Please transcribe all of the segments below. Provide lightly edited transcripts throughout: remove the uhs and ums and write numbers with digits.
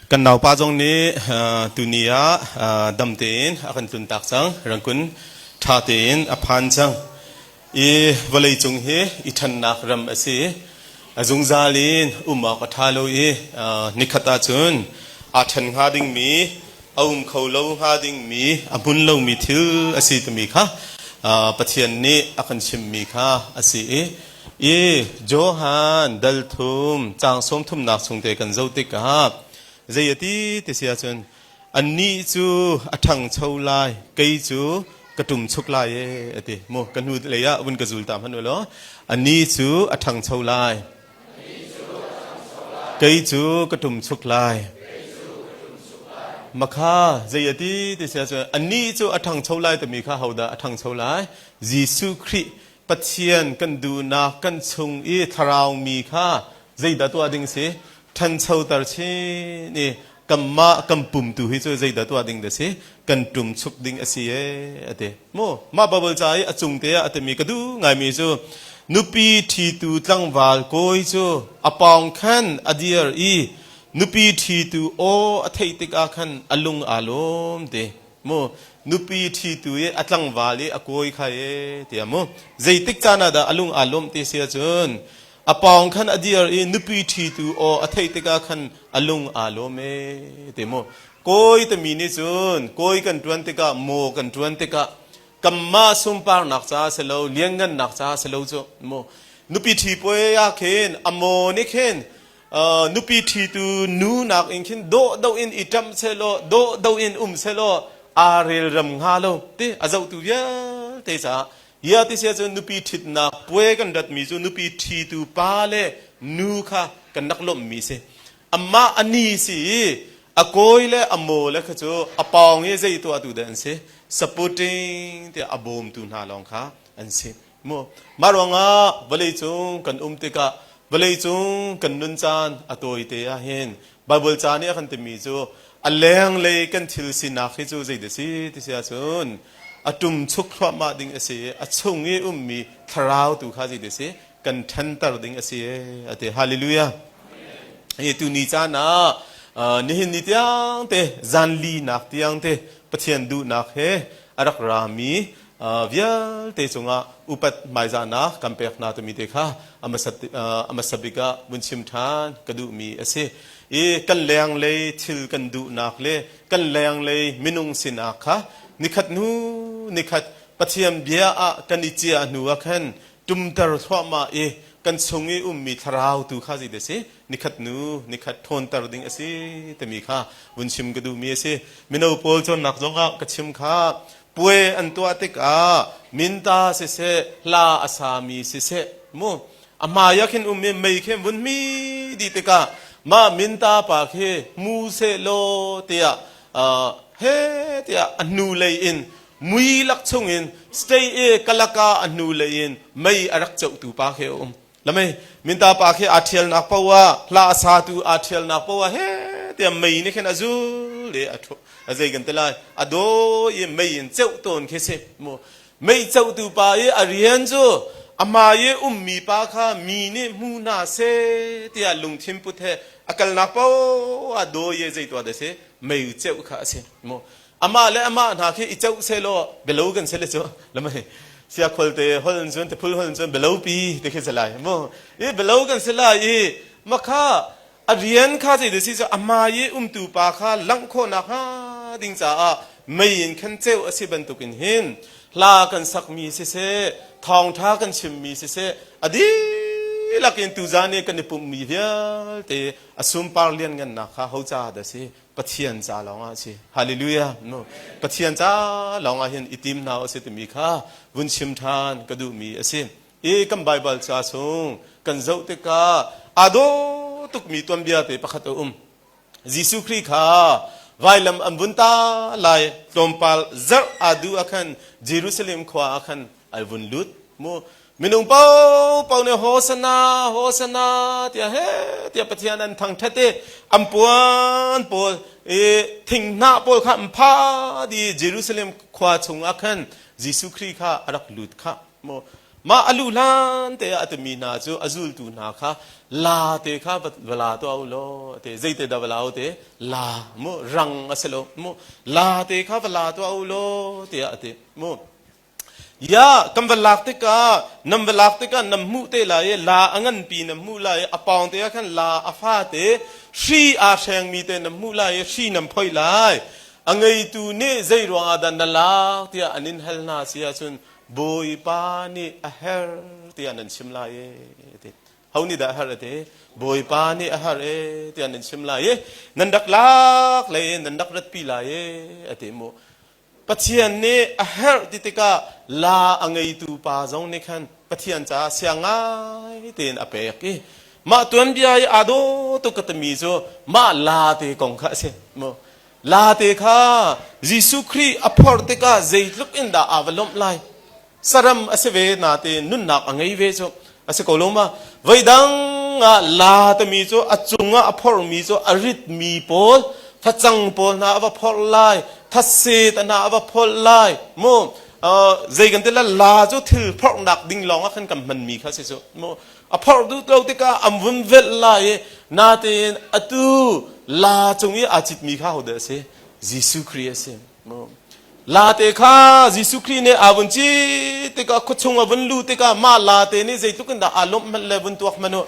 Kan naupa zong nih tuni ah dam tein a kan tluntak cang. Rangkun ṭha tein a phan cang. I vawlei cung hi i ṭhannak ram a si. A zungzal in um awk a ṭha lo i nikhat ahcun aa ṭhen hnga dingmi, a um kho lo hnga dingmi, a hmun lomi thil a si timi kha Pathian nih a kan chimmi kha a si i I Johan dal thum caang sawm thumnak chung te kan zoh tikah zei a ti ti si ahcun annih cu a ṭhangcho lai kei cu ka ṭum chuk lai e a ti mu ka hnu lei ah vun ka zul ta hmanh u law annih cu a ṭhangcho lai kei cu ka ṭum chuk lai makha zei a ti ti si ahcun annih cu a ṭhangcho lai timi kha hodah a ṭhangcho lai Jesuh Khrih Pathian kan duhnak kan chung i thlarau mi kha zeidah tuah ding si? Ṭhanchoter chin i kanmah kan pum tu hi cu zeidah tuah ding dah si? Kan ṭum chuk ding a si ee a ti. Mu mah Bible ca i a cung te ah a timi ka duh ngaimi cu nupi ṭhitu tlangval kawi cu a pawng khan a dir i nupi ṭhitu aw a theih tikah khan a lung aa lawm ti. Mu nupi ṭhitu i a tlangval i a kawi kha e tiah mu zeitik caan ah dah a lung aa lawmh ti si ahcun a pawng khan a dir i nupi ṭhitu aw a theih tikah khan a lung aa lawm e ti mu kawi timi nih cun kawi kan ṭuan tikah maw kan ṭuan tikah kanmah sunparnak caah si lo lianngannak caah si lo cu mu nupi ṭhi puai ah khin a maw nih khin nupi ṭhitu nu nak in khin dawh do in i ṭamh sehlaw dawh do in um sehlaw aa relram hnga lo ti a zohtu vialte caah ya ti sia cun nupi ṭhitnak puai kan ratmi cu nupi ṭhitu pa le nu kha kan rak lawmhmi si amah a ni si i a kawi le a maw le kha cu a pawng i zei tuahtu dah an si supporting tiah a bawmtu hna lawng kha an si Mu mah ruangah vawleicung kan um tikah vawleicung kan nun caan a tawite ah hin Bible ca nih a kan timi cu a lenglei kan thil sinak hi cu zeidah si ti si ahcun a ṭum chuk thluahmah ding a si i a chung i ummi thlarau tu kha zeidah si kan ṭhanter ding a si a ti. Hallelujah. Hi tuni caan ah nihin ni tiang te zanli nak tiang te Pathian duhnak he a rak rami vialte cungah upat hmaizahnak kan pek hna timi te kha a hmasa bik ah vun chim ṭhan ka duhmi a si. I kan lenglei thil kan duhnak le kan lenglei minung sinak kha nikhat hnu nikhat Pathian bia ah kan i ciah hnu ah khan tumter thluahmah i kan chung i ummi thlarau tu kha zei si nikhat nu nikhat ṭhawnter ding a si timi kha vun chim ka duhmi a si. Mino pawl cawnnak zongah ka chim kha Puai an tuah tikah minta siseh, hla a sami siseh, mu a hmai ah khin um i mei khi vun hmi dih tikah mah minta pa khi mu seh law tiah he tiah a hnu lei in mui lak chungin stay i kalaka a hnu lei in mei a rak ceuhtu pa khi a um. Lamei minta pa khi aa ṭhialnak paoh ah hla a satu aa ṭhialnak paoh ah he tiah mei nih khin a zul i a zei kan ti lai a daw i mei in ceuh tawn khi si mu mei ceuhtu pa i a rian cu a hmai i ummi pa kha mi nih hmu hna seh tiah lungthin put he a kalnak paoh ah daw i zei tuah dah si mei ceuh kha a si mu amah le amah hna khi i ceuh sehlaw belo kan si le cu lamai sia kholte hol cun tiphul hol cun belo pi ti khi si lai mu i belo kan si lai i makha a rian kha zei si cu ama i umtu pa kha langh khawhnak hnga ding caah mei in khan ceu a si bantukin hin hla kan sakmi siseh thawngtha kan chimmi siseh a dihlak in tuzan i kan i pumhmi vialte a sunpar lianngannak kha ho ca dah si Pathian ca lawngah a si. Hallelujah. No. Pathian ca lawngah hin i tim hna u si timi kha vun chim ṭhan ka duhmi a si. I kan Baibal ca chung kan zoh tikah aa dawh tukmi tuanbia te pakhat a um. Jesuh Khrih kha vailam an vun ta lai tlawmpal zarh aa duh ah khan Jerusalem khua ah khan ai vun lut mu minung paohpaoh nih hosana hosana tiah he tiah Pathian an thangṭhat i an puan pawl i thinghnah pawl kha an pha di Jerusalem khua chungah khan Jesuh Khrih kha a rak lut kha mu. Mah a luh hlan te ah a timi hna cu a zultu hna kha la te kha va la tuah u law te zeite dah va la u te la mu rang a si lo mu la te kha va la tuah u law tiah a ti mu. Ya kan va lak tikah nan va lak tikah nan hmuh te lai i la a nganpi nan hmuh lai i a pawng te ah khan la a fate hri aa hrengmi te nan hmuh lai i hri nan phoih lai. A ngeitu nih zei ruangah dah na lak tiah an in hal hna si ahcun Bawipa nih a herh tiah nan chim lai e ti. Ho nih dah a herh a ti? Bawipa nih a herh e tiah nan chim lai i nan rak lak lei in nan rak ratpi lai e a ti mu. Pathian nih a herh ti tikah la a ngeitu pa zong nih khan Pathian caah siang ngai tein a pek i mah tuanbia i aa daw tuk ka timi cu mah la te kong kha a si. Mu la te kha Jesuh Khrih a phorh tikah zeitluk in dah aa va lawmh lai. Saram a si ve natein nunnak a ngei ve cu a si ko lo ma? Voidang ah la timi cu a cungah a phorhmi cu a ritmi pawl facang pawl hna a va phorh lai, thase te hna a va phorh lai. Mu zei kan ti la la cu thil phorhnak ding lawng ah khan kan hmanmi kha si cu. Mu a phorh duh lo tikah an vun velh lai i natein atu la cung i aa citmi kha hodah a si? Jesuh Khrih a si. Mu Late kha Jesuh Khrih nih aa vun cit tikah khuachung a vun luh tikah mah late nih zeitluk in dah aa lawmh hmanh le vun tuak hmanh u.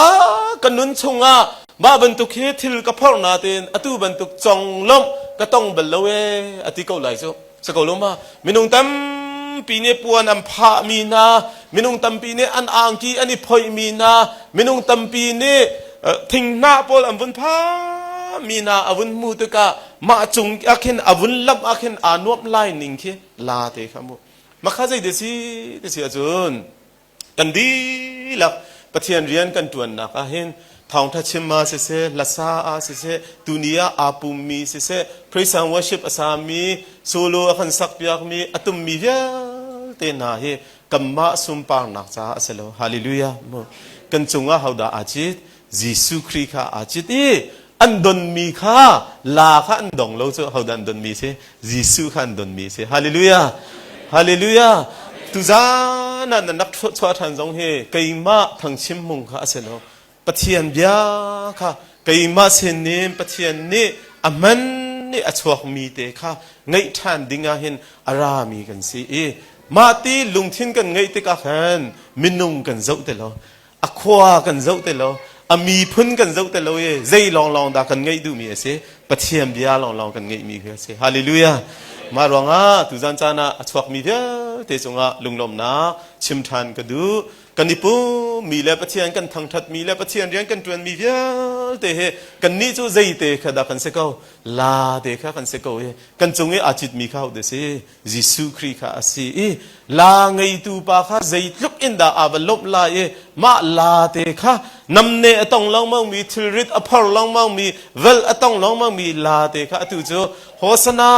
Ah, ka nun chungah mah bantuk hi thil ka phorh natein atu bantuk conglawmh ka tong bal lo ee a ti ko lai cu. Si ko lo ma? Minung tampi nih puan an phahmi hna, minung tampi nih an angki an i phoihmi hna, minung tampi nih thinghnah pawl an vun phahmi hna a vun hmuh tikah mah cung ah khin a vun lamh ah khin aa nuamh lai ning khi la te kha mu makha zei de si ti si ahcun kan dihlak Pathian rian kan ṭuannak ah hin thawngṭha chim ah siseh hlasa ah siseh tuni ah aa pummi siseh praise and worship a sami solo a kan sakpiakmi a tummi vialte hna hi kanmah sunparnak caah a si lo hallelujah mu kan cungah hodah aa cit Jesuh Khrih kha aa cit i an donmi kha la kha an dong lo cu hodah an donmi si Jesuh kha an donmi si hallelujah hallelujah tuzan ah nan rak chuah ṭhan zong hi keimah thangchim mung kha a si lo Pathian bia kha keimah sinin Pathian nih a hman nih a chuakmi te kha ngeih ṭhan ding ah hin a rami kan si i mah ti lungthin kan ngeih tikah khan minung kan zoh ti lo a khua kan zoh ti lo a miphun kan zoh ti lo i zei lawnglawng dah kan ngeih duhmi a si Pathian bia lawnglawng kan ngeihmi khi a si hallelujah mah ruangah tuzan caan ah a chuakmi vialte cungah lunglawmhnak chim ṭhan ka duh kan i pummi le Pathian kan thangṭhatmi le Pathian rian kan ṭuanmi vialte hi kannih cu zeite kha dah kan si ko la te kha kan si ko i kan cung i aa citmi kha hodah si Jesuh Khrih kha a si i la ngeitu pa kha zeitluk in dah aa va lawmh lai i mah la te kha namne a tong lengmangmi thilrit a phor lengmangmi vel a tong lengmangmi la te kha atu cu Hosana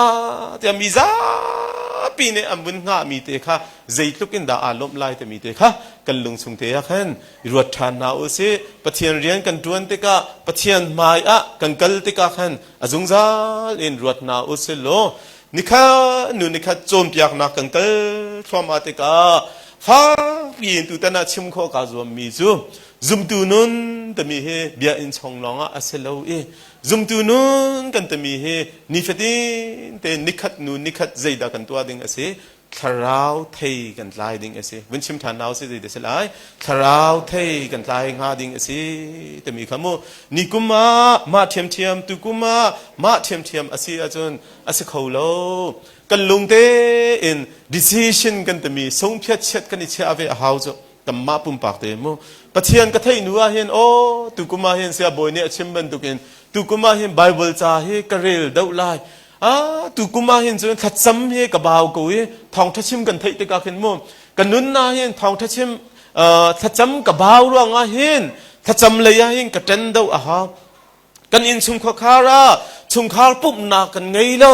tiah mi zapi nih an vun hngahmi te kha zeitluk in dah aa lawmh lai timi te kha kan lungchung te ah khan ruat ṭhan hna u sih Pathian rian kan ṭuan tikah Pathian hmai ah kan kal tikah khan a zungzal in ruat hna u sih law nikhat nu nikhat cawnpiaknak kan kal thluahmah tikah fakpi in tutan ah chim khawh kaa zuammi cu zumtu nun timi hi bia inn chong lawngah a si lo i zumtu nun kan timi hi nifatin te nikhat nu nikhat zeidah kan tuah ding a si thlarau thei kan tlai ding a si vun chim ṭhan hna usih zei si lai thlarau thei kan tlai hnga ding a si timi kha mu ni kum ah mah ṭhiamṭhiam tu kum ah mah ṭhiamṭhiam a si ahcun a si kho lo kan lung tein decision kan timi sungphiat chiat kan i chiah ve a hau cu kanmah pumpak te mu Pathian ka theih nu ah hin aw tukum ah hin sia bawi nih a chim bantukin tukum ah hin Bible ca hi ka rel deuh lai ah tukum ah hin cun thlacam hi ka bau ko i thawngtha chim kan theih tikah khin mu ka nun na hin thawngtha chim thlacam ka bau ruangah hin thlacam lei ah hin ka ṭen deuh a hau kan inn chungkhar ah chungkhar pumhnak kan ngei lo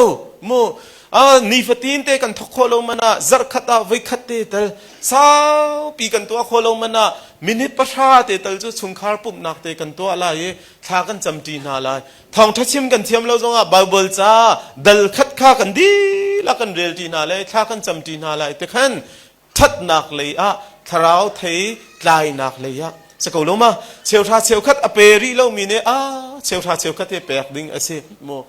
mu nifatin te kan thok khawh lo man ah zarhkhat ah voikhat te tal saupi kan tuah khawh lo man ah minute pahra te tal cu chungkhar pumhnak te kan tuah lai i thla kan camṭi hna lai thawngṭha chim kan thiam lo zongah Bible ca dal khat kha kan dihlak kan relṭi hna lai thla kan camṭi hna lai te khan. Ṭhatnak lei ah thlarau thei tlainak lei ah si ko lo ma? Cheuhra cheukhat a pe rih lomi nih a cheuhra cheukhat hi pek ding a si mu.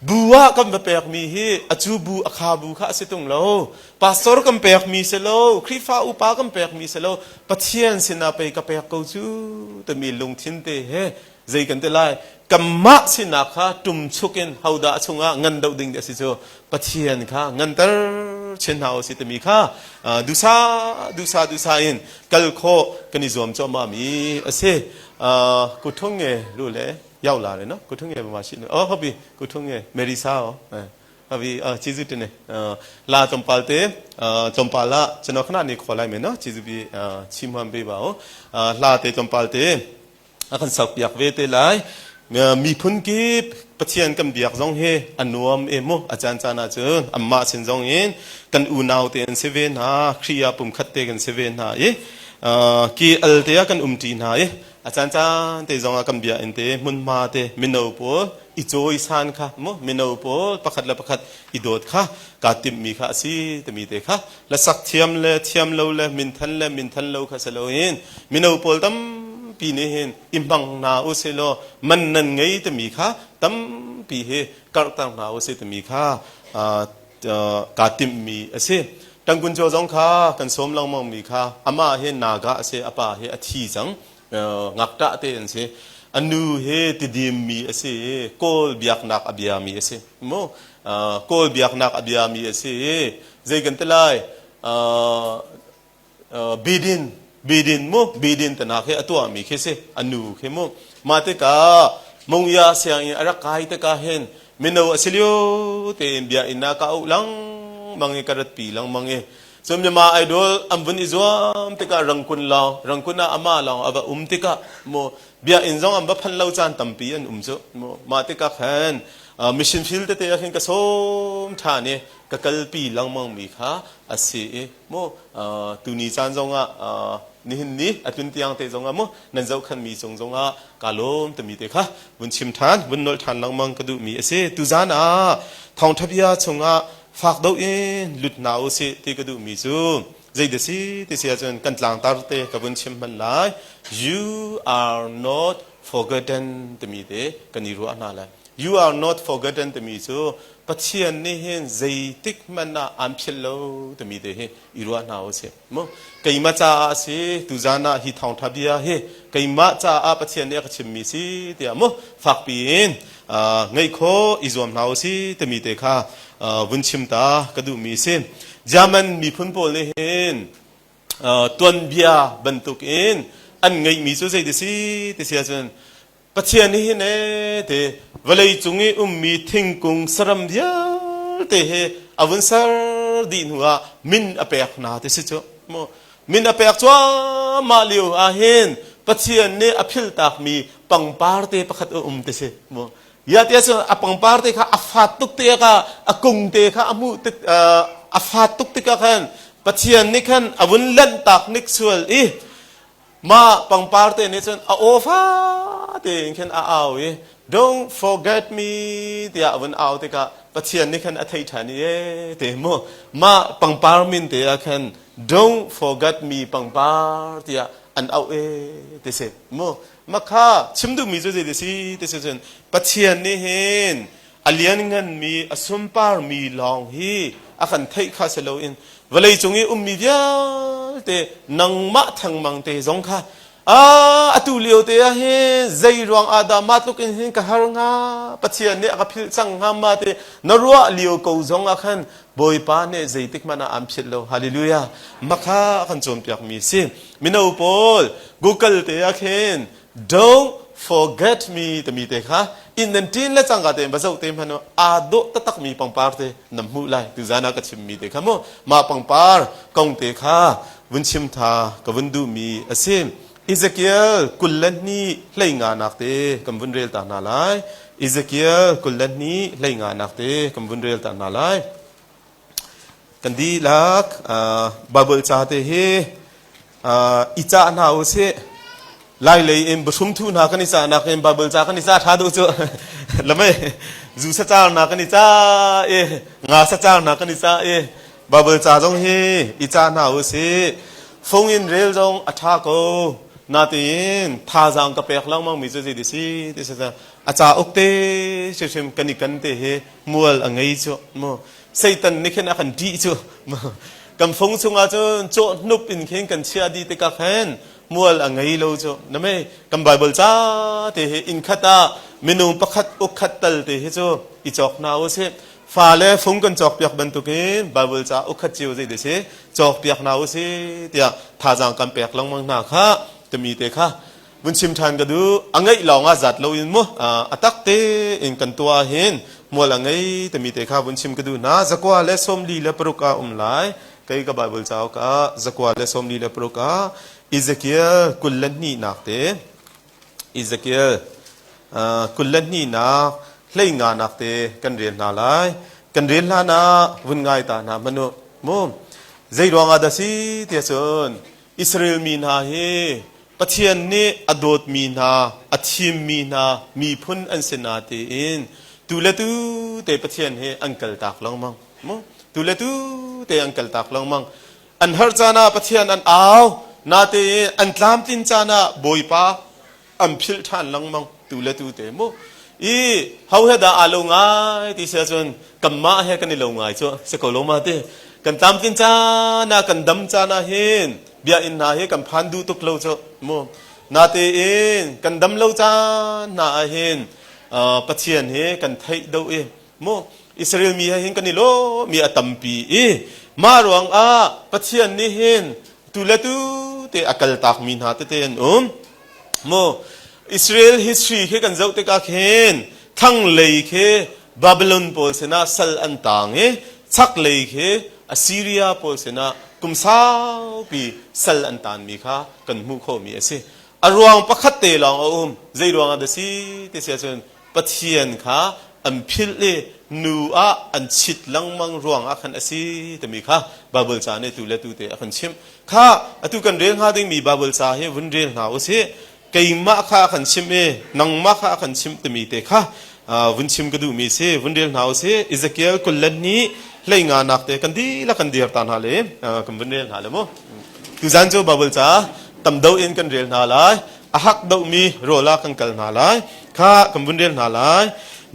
Bu ah kan va pekmi hi a cu bu a kha bu kha a si tung lo. Pastor kan pekmi si lo, Khrihfa upa kan pekmi si lo, Pathian sinah pei ka pek ko cu timi lungthin te he zei kan ti lai kanmah sinak kha ṭumchuk in hodah chungah ngan doh ding a si cu Pathian kha nganter chin hna usih timi kha dusa dusa dusa in kal khawh kan i zuam cuahmah mi a si. Kuthung nge lu le yau la re no kuthung nge ma shi oh hobi kuthung nge Mary sa oh habi chizu tine la tlawmpal te tlawmpal ah chano khana ni kholai me no chizu bi chim ham be ba o hla te tlawmpal te a kan sakpiak ve te lai. Miphun kip Pathian kan biak zong hi a nuam e mu. A caan caan ah cun anmah sin zong in kan unau te an si ve hna, Khrih ah pumkhat te kan si ve hna i ki al te ah kan umṭi hna i a caan caan te zong ah kan bia in te hmunhma te mino pawl i cawisan kha mu mino pawl pakhat le pakhat i dawt kha kaa timhmi kha a si timi te kha hlasak thiam le thiam lo le minthan le minthan lo kha si loin mino pawl tampi nih hin i hmang hna u sih law man nan ngei timi kha tampi hi karhter hna u sih timi kha kaa timhmi a si. Tangkun Chaw zong kha kan sawm lengmang mi kha amah hi Naga a si, a pa hi a thi cang. Ngakṭah te an si. A nu hi tidim mi a si i Kawl biaknak a biami a si. Mu Kawl biaknak a biami a si i zei kan ti lai bidin bidin mu bidin tanak hi a tuahmi khi si a nu khi mu mah tikah mungya sianginn a rak kai tikah hin mino a si lio tein biakinn ah ka auh lengmang i ka ratpi lengmang i cun Myanmar Idol an vun i zuam tikah Rangkun lawng Rangkun ah amah lawng a va um tikah mu biakinn zong an va phanh lo caan tampi an um cu mu mah tikah khan mission field tete ah khin ka sawm ṭhan i ka kalpi lengmang mi kha a si i mu tuni caan zongah nihin ni a tlun tiang te zongah mu nan zohkhan mi cung zongah ka lawm timi te kha vun chim ṭhan vun nolh ṭhan lengmang ka duh mi a si. Tuzan ah thawngṭha bia chungah fak do in lut hna u sih ti ka duh mi cu zei da si ti si ahcun kan tlangtar te ka vun chim hman lai. You are not forgotten timi te kan i ruah hna lai. You are not forgotten timi cu Pathian nih hin zeitik hmanh ah aan philh lo timi te hi i ruah hna u sih. Mu keimah caah a si tuzan ah hi thawngtha bia hi keimah caah Pathian nih a ka chimmi si tiah mu fakpi in ngaih khawh i zuam hna u si timi te kha vun chim ta ka duhmi si. German miphun pawl nih hin tuanbia bantuk in an ngeihmi cu zei ti si ti si ahcun Pathian nih hin ee te vawlei cung i ummi thingkung saram vialte hi a vun ser dih hnu ah min a pek hna ti si cu. Min a pek cuahmah lio ah hin Pathian nih a philhtakmi pangpar te pakhat a um ti si. Ya ti ahcun a pangpar te kha a fat tuk te kha a kung te kha a hmuh tik a fat tuk tikah khan Pathian nih khan a vun lanhtak nik sual i Mah pangpar te nih cun a aw fate in khin a au i "Don't forget me" tiah a vun au tikah Pathian nih khan a theih ṭhan i ee te mu mah pangpar min te ah khan "Don't forget me pangpar" tiah an auh ee ti si mu. Mah kha chim duhmi cu zei ti si ti si cun Pathian nih hin a liannganmi a sunparmi lawng hi a kan theih kha si loin vawlei cung i ummi vialte nangmah thengmang te zong kha a atu lio te ah hin zei ruang ah dah mah tluk in hin ka har hnga, Pathian nih a ka philh cang hnga ma te na ruah lio ko zong ah khan Bawipa nih zeitik hmanh ah aan philh lo. Hallelujah. Makha a kan cawnpiak mi si. Mino pawl Google te ah khin "Don't forget me" timi te kha inn nan ṭin le cangka tein va zoh te hmanh u, aa dawh taktak mi pangpar te na hmuh lai. Tuzan ah ka chimmi te kha mu mah pangpar kong te kha vun chim tha ka vun duhmi a si. Ezekiel 22:30 te kan vun rel ta hna lai. Ezekiel 22:30 te kan vun rel ta hna lai. Kan dihlak Bible ca te hi i cah hna u sih. Lai lei in bahrum thu hna kan i cahnak in Bible ca kan i cah ṭha deuh cu. Lamei zu sacar hna kan i cah i nga sacar hna kan i cah i. Bible ca zong hi i ca hna u sih. Fung in rel zong a ṭha ko. Natein thazaang ka pek lengmang mi cu zei ti si ti si a cauk te hrimhrim kan i kan te hi mual a ngei cu mu. Satan nih khin a kan ṭih cu. Kan fung chungah cun cawhnup in khin kan chia dih tikah khan mual a ngei lo cu. Na mei kan Bible ca te hi inn khat ah minung pakhat uk khat tal te hi cu i cawk hna u sih. Fale fung kan cawkpiak bantukin Bible ca uk khat cio zei ti si cawkpiak hna u sih tiah thazaang kan pek lengmang hna kha timi te kha vun chim ṭhan ka duh. A ngeih lawng ah zat loin mu a tak tein kan tuah hin mual a ngei timi te kha vun chim ka duh hna. 246 ah um lai. Kei ka Bible cauk ah 246 ah Ezekiel 22 te Ezekiel 22nak 15nak te kan rel hna lai. Kan rel hlan ah vun ngai ta hna hmanh u. Mu zei ruangah dah si tiah cun Israel mi hna hi Pathian nih a dawtmi hna, a thimmi hna miphun an si na tiin tu le tu te Pathian hi an kaltak lengmang. Mu tu le tu te an kaltak lengmang. An har caan ah Pathian an au, natein an tlamtlin caan ah Bawipa an philh ṭhan lengmang tu le tu te mu. I ho he dah aa lo ngai ti si ahcun kanmah he kan i lo ngai cu si ko lo ma ti. Kan tlamtlin caan ah kan dam caan ah hin biakinn hna hi kan phan duh tuk lo cu mu. Natein kan dam lo caan hna ah hin Pathian hi kan theih deuh i mu Israel mi he hin kan i lawm i a tampi i mah ruangah Pathian nih hin tu le tu te a kaltak mi hna tete an um. Mu Israel history khi kan zoh tikah khin thlanglei khi Babylon pawl sinah sal an tang i chaklei khi Assyria pawl sinah kum saupi sal an tanmi kha kan hmuh khawhmi a si. A ruang pakhat te lawng a um. Zei ruangah dah si ti si ahcun Pathian kha an philh i nu ah an chit lengmang ruangah khan a si timi kha Baibal ca nih tu le tu te a kan chimh. Kha atu kan rel hnga dingmi Baibal ca hi vun rel hna u sih. Keimah kha a kan chimh i nangmah kha a kan chimh timi te kha vun chim ka duhmi si. Vun rel hna u sih. Ezekiel 22 hleinga nak te kan dihlak kan dir ta hna le kan vun rel hna le mu. Tuzan cu Baibal ca tam deuh in kan rel hna lai. A hak deuhmi rawl ah kan kal hna lai. Kha kan vun rel hna lai.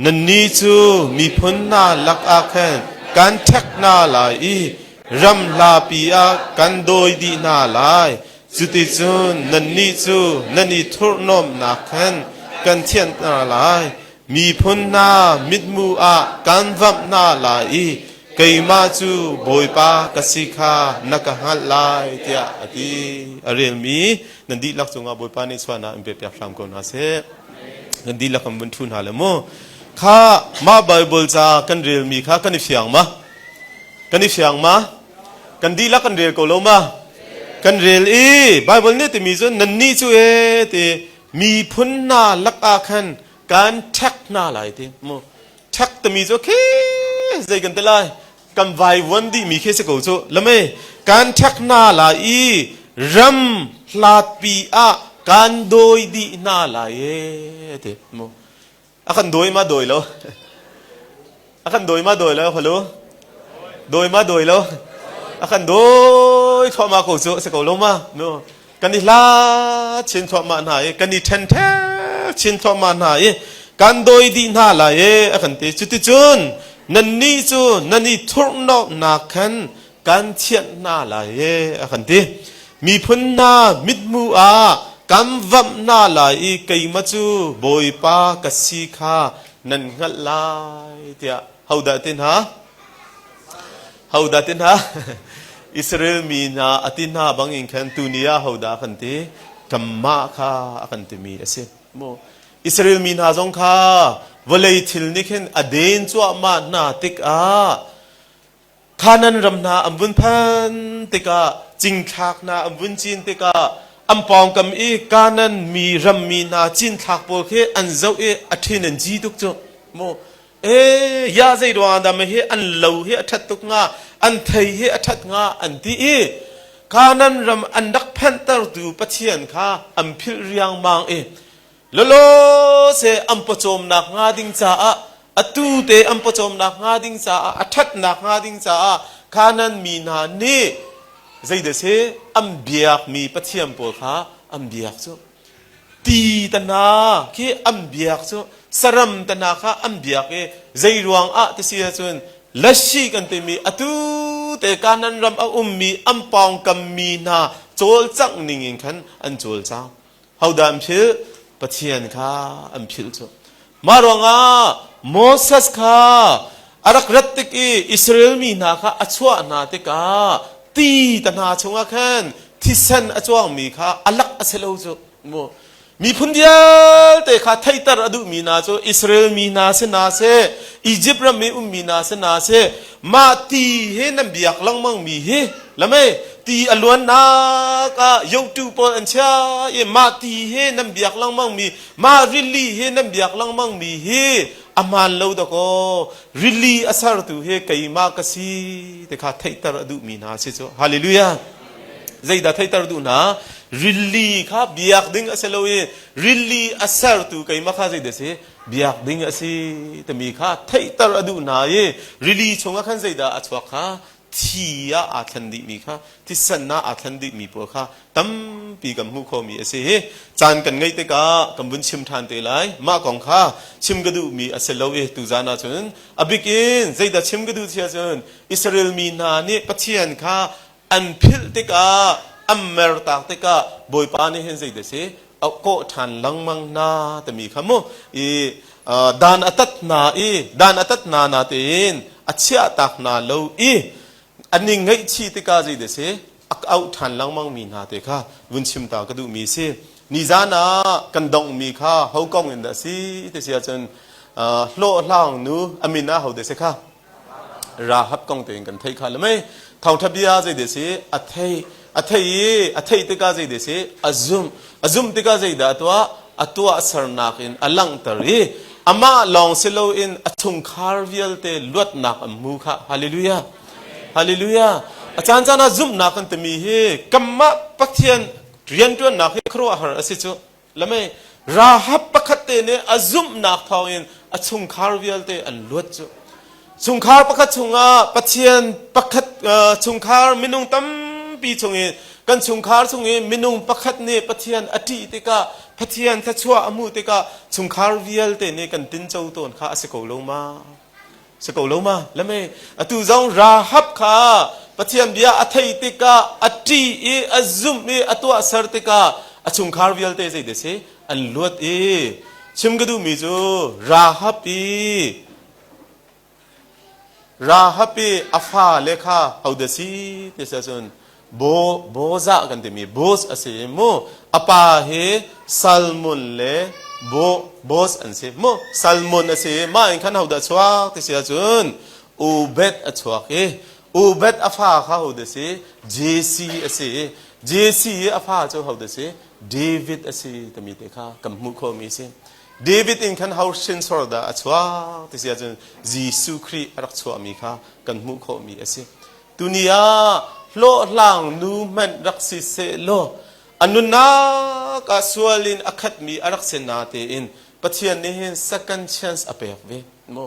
Nannih cu miphun hna lakah khan kan ṭhek hna lai i ram hlapi ah kan dawi dih hna lai. Cuticun nannih cu nan i thurhhnawmhnak khan kan thianh hna lai. Miphun hna mithmuh ah kan vamh hna lai i keimah cu Bawipa ka si kha na ka hngalh lai, tiah a ti. A relmi nan dihlak cungah Bawipa nih chuahnak in pe piak hram ko hna seh. Nan dihlak kan vun ṭhu hna le mu. Kha mah Baibal ca kan relmi kha kan i fiang ma? Kan i fiang ma? Kan dihlak kan rel ko lo ma? Kan rel i Baibal nih timi cu nannih cu e ti miphun hna lakah khan kan ṭhek hna lai ti mu. Ṭhek timi cu khi zei kan ti lai? Kan vaivuan dihmi khi si ko cu. Lamei kan ṭhek hna lai i ram hlatpi ah kan dawi dih hna lai e ti mu. A kan dawi ma dawi lo? A kan dawi ma dawi lo? Halo? Dawi ma dawi lo? A kan dawi thluahmah ko cu si ko lo ma? No. Kan i hla chin thluahmah hna i kan i ṭhen ṭhek chin thluahmah hna i kan dawi dih hna lai e a kan ti. Cuticun nannih cu nan i thurhnomhnak khan kan thianh hna lai e a kan ti. Miphun hna mithmuh ah kan vamh hna lai i keimah cu Bawipa ka si kha nan hngalh lai tiah hodah ti hna? Hodah ti hna? Israel mi hna a ti hna bangin khan tuni ah hodah a kan ti? Kanmah kha a kan timi a si. Mu Israel mi hna zong kha vawlei thil nih khin a den cuahmah hna tikah Kanan ram hna an vun phan tikah cinthlak hna an vun cin tikah an pawngkam i Kanan mi rammi hna cinthlak pawl khi an zoh i a ṭhin an ci tuk cu mu e ya zei ruang dah hi an lo hi a ṭhat tuk hnga an thei hi a ṭhat hnga an ti i Kanan ram an rak phanhtertu Pathian kha an philh riangmang i Lawlaw se an pawcawmnak hnga ding caah atu te an pawcawmnak hnga ding caah a ṭhatnak hnga ding caah. Kanan mi hna nih zeidah si an biakmi pathian pawl kha an biak cu. Ti ta hna khi an biak cu saram ta hna kha an biak i zei ruang ah ti si ahcun lasi kan timi atu te Kanan ram a ummi an pawngkam mi hna cawlcangh ning in khan an cawlcang. Hodah an philh? Pathian kha an philh cu. Mah ruangah Moses kha a rak rat tik i Israel mi hna kha a chuah hna tikah ti ta hna chungah khan thisen a cuangmi kha a lak a si lo cu. Mu. Miphun vialte kha theihter a duhmi hna cu Israel mi hna si hna seh, Izipt ram i ummi hna si hna seh, mah ti hi nan biak lengmang mi hi lamei ti a luannak ah yotu pawl an chia i mah ti hi nan biak lengmang mi mah rili hi nan biak lengmang mi hi a hmaan lo dakaw rili a sertu hi keimah ka si ti kha theihter a duhmi hna si cu hallelujah zeidah theihter duh hna rili kha biak ding a si lo i rili a sertu keimah kha zeidah si biak ding a si timi kha theihter a duh hna i rili chungah khan zeidah a chuak kha thi ah aa thlen dihmi kha thisen ah aa thlen dihmi pawl kha tampi kan hmuh khawhmi a si hi caan kan ngeih tikah kan vun chim ṭhan te lai mah kong kha chim ka duhmi a si lo i tuzan ahcun a bik in zeidah chim ka duh si ahcun Israel mi hna nih Pathian kha an philh tikah an mertak tikah Bawipa nih hin zeidah si a kawh ṭhan lengmang hna timi kha mu i dan a tat hna i dan a tat hna na tein a chiahtak hna lo i an i ngaihchih tikah zeidah si a auh ṭhan lengmang mi hna te kha vun chim ta ka duhmi si nizan ah kan donghmi kha ho kong in dah si ti si ahcun hlawhhlang nu a min ah ho dah si kha Rahab kong tein kan theih kha le mei thawngtha bia zei de si a thei a thei i a theih tikah zei de si a zumh a zumh tikah zeidah a tuah a tuah sernak in a langhter i amah lawng si loin a chungkhar vialte luatnak an hmu kha hallelujah hallelujah a caan caan ah zumhnak kan timi hi kanmah Pathian rianṭuannak hi khuaruahhar a si cu Lamei Rahab pakhat te nih a zumhnak thawngin a chungkhar vialte an luat cu. Chungkhar pakhat chungah Pathian pakhat chungkhar minung tampi chungin kan chungkhar chungin minung pakhat nih Pathian a ṭih tikah Pathian thluachuah a hmuh tikah chungkhar vialte nih kan tinco tawn kha a si ko lo ma? Si ko lo ma? Lame atu zong Rahab kha Pathian bia a thei tikah a ṭih i a zumh i a tuahser tikah a chungkhar vialte zei si an luat i chim ka duhmi cu Rahab i Rahab i a fale kha hodah si ti si ahcun Bo Bozah kan timi Boz a si mu a pa hi Salmon le Bo Boz an si mu Salmon a si mah in khan hodah chuak ti si ahcun Ubed a chuak i Ubed a fa kha hodah si Jesse a si Jesse i a fa cu hodah si David a si timi te kha kan hmuh khawhmi si David in khan ho hrinsor dah a chuak ti si ahcun Jesuh Khrih a rak chuahmi kha kan hmuh khawhmi a si Tuni ah hlawhhlang nu hmanh rak si sehlaw a nunnak ah sual in a khatmi a rak si natein Pathian nih hin second chance a pek ve mu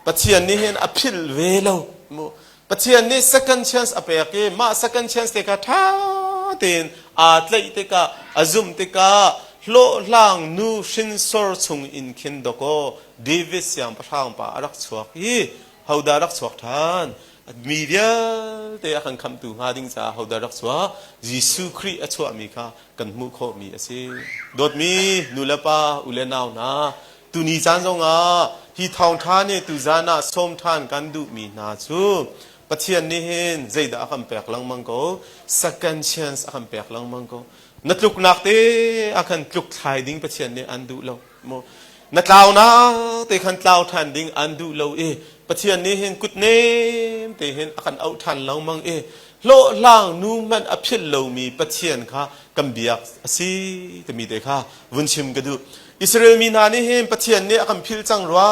Pathian nih hin a philh ve lo mu Pathian nih second chance a pek i mah second chance te kha ṭha tein aa tlaih tikah a zumh tikah hlawhhlang nu hrinsor chung in khin dawkaw David siangpahrang pa a rak chuak i hodah rak chuak ṭhan Mi vialte a kan khamhtu hnga ding caah hodah rak chuah? Jesuh Khrih a chuahmi kha kan hmuh khawhmi a si. Dawtmi nu le pa, u le nau hna, tuni caan zongah hi thawngṭha nih tuzan ah sawm ṭhan kan duhmi hna cu Pathian nih hin zeidah a kan pek lengmang ko? Second chance a kan pek lengmang ko. Na tluknak te ah khan tluk thlai ding Pathian nih an duh lo. Mu na tlaunak te khan tlau ṭhan ding an duh lo i Pathian nih hin kutnem te hin a kan auh ṭhan lengmang i hlawhhlang nu hmanh a philh lomi Pathian kha kan biak a si timi te kha vun chim ka duh. Israel mi hna nih hin Pathian nih a kan philh cang rua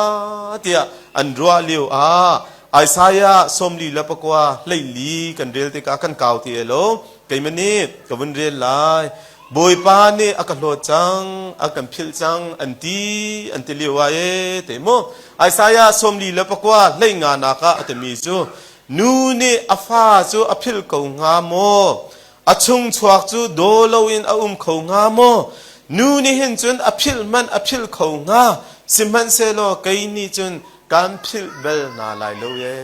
tiah an ruah lio ah Isaiah 49 hleili kan rel tikah kan kau ti lo keimah nih ka vun rel lai Bawipa nih a ka hlawt cang, a kan philh cang an ti, an ti lio ah ee te mu. Isaiah 49 hlei nga nak ah a timi cu. Nu nih a fa cu a philh ko hnga maw? A chungchuak cu daw loin a um kho hnga maw? Nu nih hin cun a philh hmanh a philh kho hnga, sihmanhsehlaw kei nih cun kan philh bal hna lai lo ee,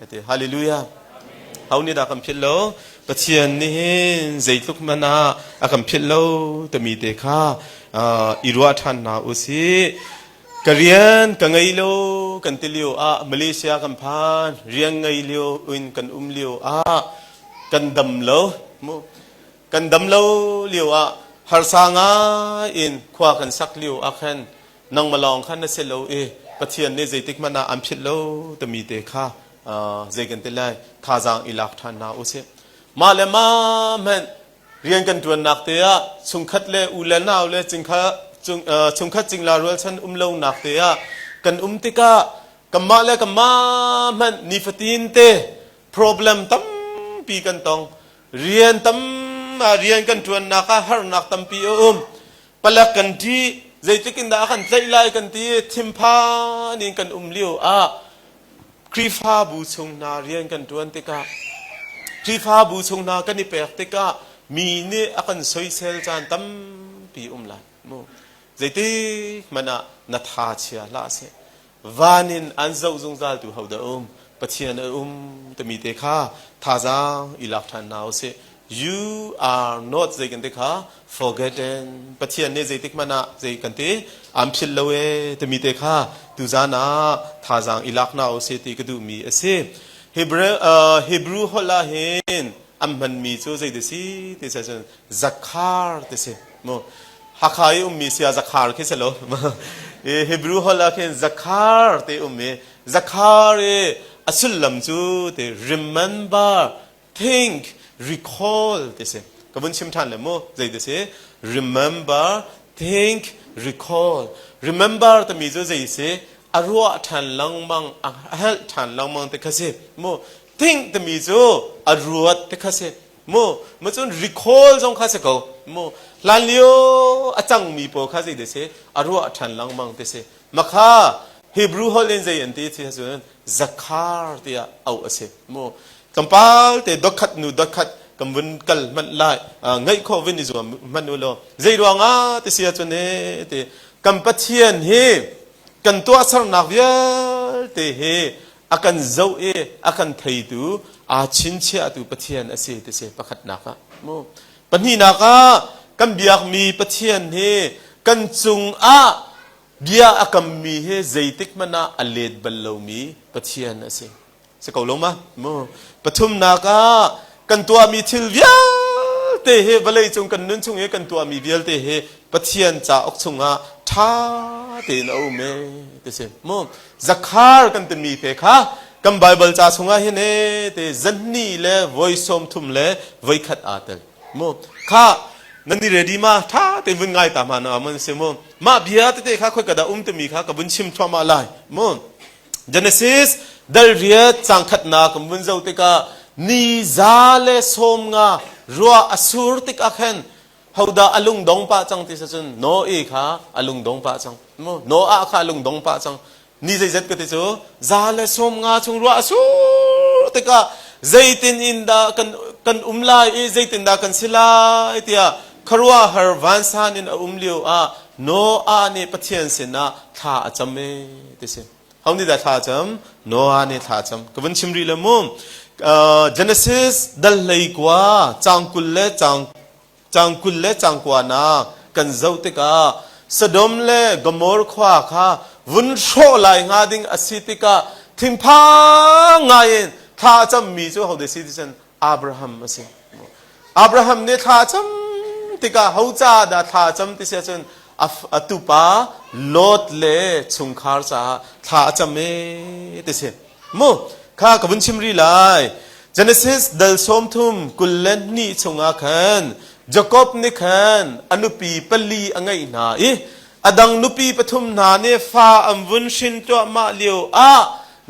a ti. Hallelujah. Ho nih dah kan philh lo? Pathian nih hin zeitluk hmanh ah a kan philh lo timi te kha i ruah ṭhan hna u sih. Ka rian ka ngei lo kan ti lio ah Malaysia kan phan, rian ngei lio in kan um lio ah kan dam lo. Kan dam lo lio ah harsa ngai in khua kan sak lio ah khan nangmah lawng khan na si lo i Pathian nih zeitik hmanh ah an philh lo timi te kha zei kan ti lai thazaang i lak ṭhan hna usih. Mah le mah hmanh rian kan ṭuannak te ah chungkhat le u le nau le chungkhat cingla rualchan um lonak te ah kan um tikah kanmah le kanmah hmanh nifatin te problem tampi kan tong. Rian tam rian kan ṭuannak ah harnak tampi a um. Palek kan ṭih, zeitik in dah a kan tlaih lai kan ti i thinphan in kan um lio ah Khrihfabu chung hna rian kan ṭuan tikah Khrihfabu chung hna kan i pek tikah mi nih a kan soisel caan tampi um lai mu. Zeitik hmanh ah na tha chia hlah seh. Van in an zoh zungzal tu hodah um? Pathian a um timi te kha thazaang i lak ṭhan hna usih. You are not zei kan ti kha forgotten. Pathian nih zeitik hmanh ah zei kan ti aan philh lo ee timi te kha tuzaan ah thazaang i lak hna usih ti ka duhmi a si. Hebrew, Hebrew holh ah hin an hmanmi cu zei ti si ti si ahcun Zakhar ti si. Mu Hakha i ummi sia Zakhar khi si lo. Hebrew holh ah khin Zakhar ti um i Zakhar i a sullam cu ti remember, think, recall ti si. Ka vun chim ṭhan le mu zei ti si? Remember, think, recall. Remember timi cu zei si? A ruah ṭhan lengmang, a helh ṭhan lengmang ti kha si. Mu think timi cu a ruat ti kha si. Mu ma cun recall zong kha si ko. Mu hlan lio a cangmi pawl kha zei ti si? A ruah ṭhan lengmang ti si. Makha Hebrew holh in zei an ti ti cun Zakhar tiah auh a si. Mu tlawmpal te dotkhat nu dotkhat kan vun kal hmanh lai ngaih khawh vun i zuam hmanh u law zei ruangah ti si ahcun e ti kan Pathian hi kan tuahsernak vialte hi a kan zoh i a kan theitu aa chinchiahtu Pathian a si ti si pakhatnak ah mu pahnihnak ah kan biakmi Pathian hi kan cungah bia a kammi hi zeitik hmanh ah a let bal lomi Pathian a si. Si ko lo ma? Mu. Pathumnak ah kan tuahmi thil vialte hi vawlei cung kan nun chung i kan tuahmi vialte hi Pathian cauk chungah ṭha tein a um e ti si. Mu. Zakhar kan timi te kha kan Bible ca chungah hin e te zanni le voi 30 le voi khat aa tel. Mu. Kha nan i ready ma? Ṭha tein vun ngai ta ma na mun si mu. Mah bia tete kha khoi ka dah um timi kha ka vun chim thluahmah lai. Mu. Genesis dal riat cang khatnak kan vun zoh tikah ni za le 50 ruah a sur tikah khan hodah a lungdong pah cang ti cun Noe kha a lungdong pah cang. Mu Noah kha a lungdong pah cang. Ni zeizat ka ti cu za le 50 chung ruah a sur tikah zeitin in dah kan kan um lai i zeitin dah kan si lai tiah khuaruahhar vansan in a um lio ah Noah nih Pathian sinah thla a cam e ti si. Ho nih dah thla a cam? Noah nih thla a cam. Ka vun chim rih le mu. Genesis dal 19 caang 20 le caang caang 20 le caang kua nak kan zoh tikah Sodom le Gomorrah khua kha vun hrawh lai hnga ding a si tikah thinphang ngai in thla a cammi cu ho si ti cun Abraham a si. Abraham nih thla a cam tikah ho caah dah thla a cam ti si ahcun a tupa Lot le chungkhar caah thla a cam ee ti si. Mu kha ka vun chim rih lai. Genesis dal 32 chungah khan Jakob nih khan a nupi pali a ngeih hna i a dang nupi pathum hna nih fa an vun hrin tuahmah lio ah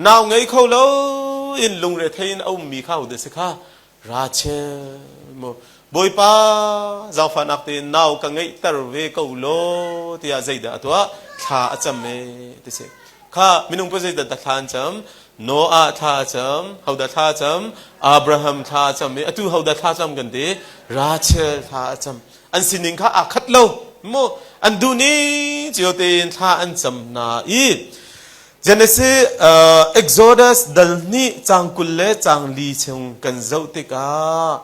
nau ngei kho lo in lungrethei in a ummi kha ho si kha Rachel mu Bawipa zaangfahnak tein nau ka ngeihter ve ko law tiah zeidah a tuah thla a cam ee ti si. Kha minung pa zeidah thla an cam? Noah thla a cam, hodah thla a cam? Abraham thla a cam i atu hodah thla cam kan ti? Rachel thla a cam. An sining kha aa khat lo. Mu an duh ning cio tein thla an cam hna i Genesis Exodus dal hnih cang 20 le cang li chung kan zoh tikah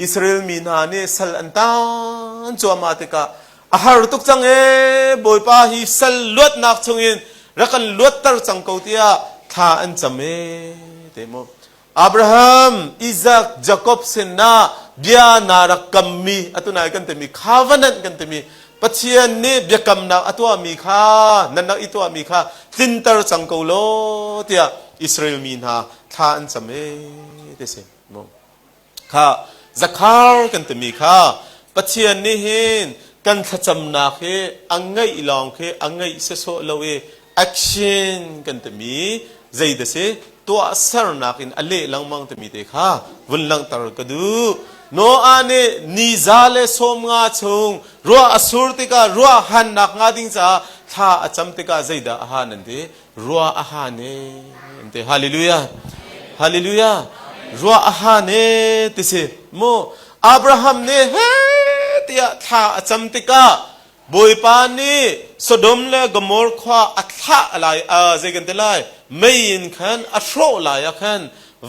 Israel mi hna nih sal an taan cuahmah tikah a har tuk cang ee Bawipa hi sal luatnak chungin rak kan luatter cang ko tiah thla an cam ee te mu Abraham, Isaac, Jacob sinah bia na rak kammi atu nai kan timi covenant kan timi Pathian nih biakamnak a tuahmi kha nan rak i tuahmi kha tlinter cang ko law tiah Israel mi hna thla an cam ee ti si mu. Kha zakhar kan timi kha Pathian nih hin kan thlacamnak hi a ngaih lawng khi a ngaih sawsawh lo i action kan timi zei da si tuahsernak in a leh lengmang timi te kha vun langhter ka duh. Noah nih ni za le 50 chung ruah a sur tikah ruah hannak hnga ding caah thla a cam tikah zeidah a han an ti? Ruah a han e an ti. Hallelujah. Hallelujah. Ruah a han e ti si. Mu Abraham nih he tiah thla a cam tikah Bawipa nih Sodom le Gomorrah khua a thlah lai zei kan ti lai mei in khan a hrawh lai ah khan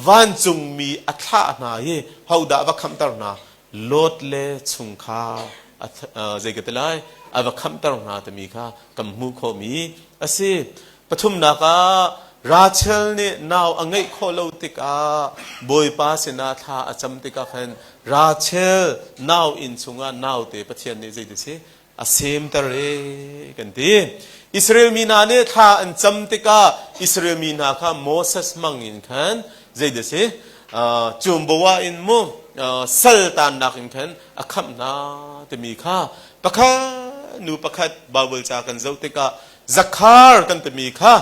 vancungmi a thlah hna i hodah va khamhter hna Lot le chungkhar zei ka ti lai a va khamhter hna timi kha kan hmuh khawhmi a si. Pathumnak ah Rachel nih nau a ngeih khawh lo tikah Bawipa sinah thla a cam tikah khan Rachel nau inn chungah naute Pathian nih zeiti si a semter e kan ti. Israel mi hna nih thla an cam tikah Israel mi hna kha Moses hmang in khan zeidah si cumboa in mu sal tannak in khan a khamh hna timi kha pakhat nu pakhat Bible ca kan zoh tikah Zakhar kan timi kha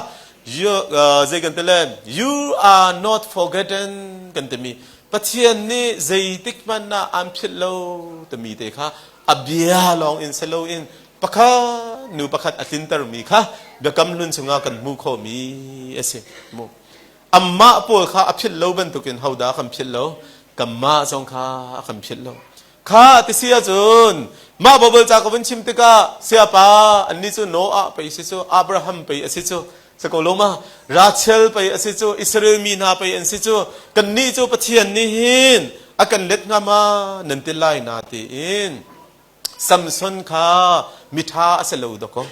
zei kan ti le you are not forgotten kan timi Pathian nih zeitik hmanh ah aan philh lo timi te kha a bia lawng in si loin pakhat nu pakhat a tlintermi kha biakam hlun chungah kan hmuh khawhmi a si. Mu. Amah pawl kha a philh lo bantukin hodah kan philh lo? Kanmah zong kha a kan philh lo. Kha ti si ahcun mah Bible ca ka vun chim tikah sayapa annih cu Noah pei si cu Abraham pei a si cu sako lo ma Rachel pei a si cu Israel mi hna pei an si cu kannih cu Pathian nih hin a kan let hnga ma nan ti lai na tiin Samson kha miṭha a si lo dawkaw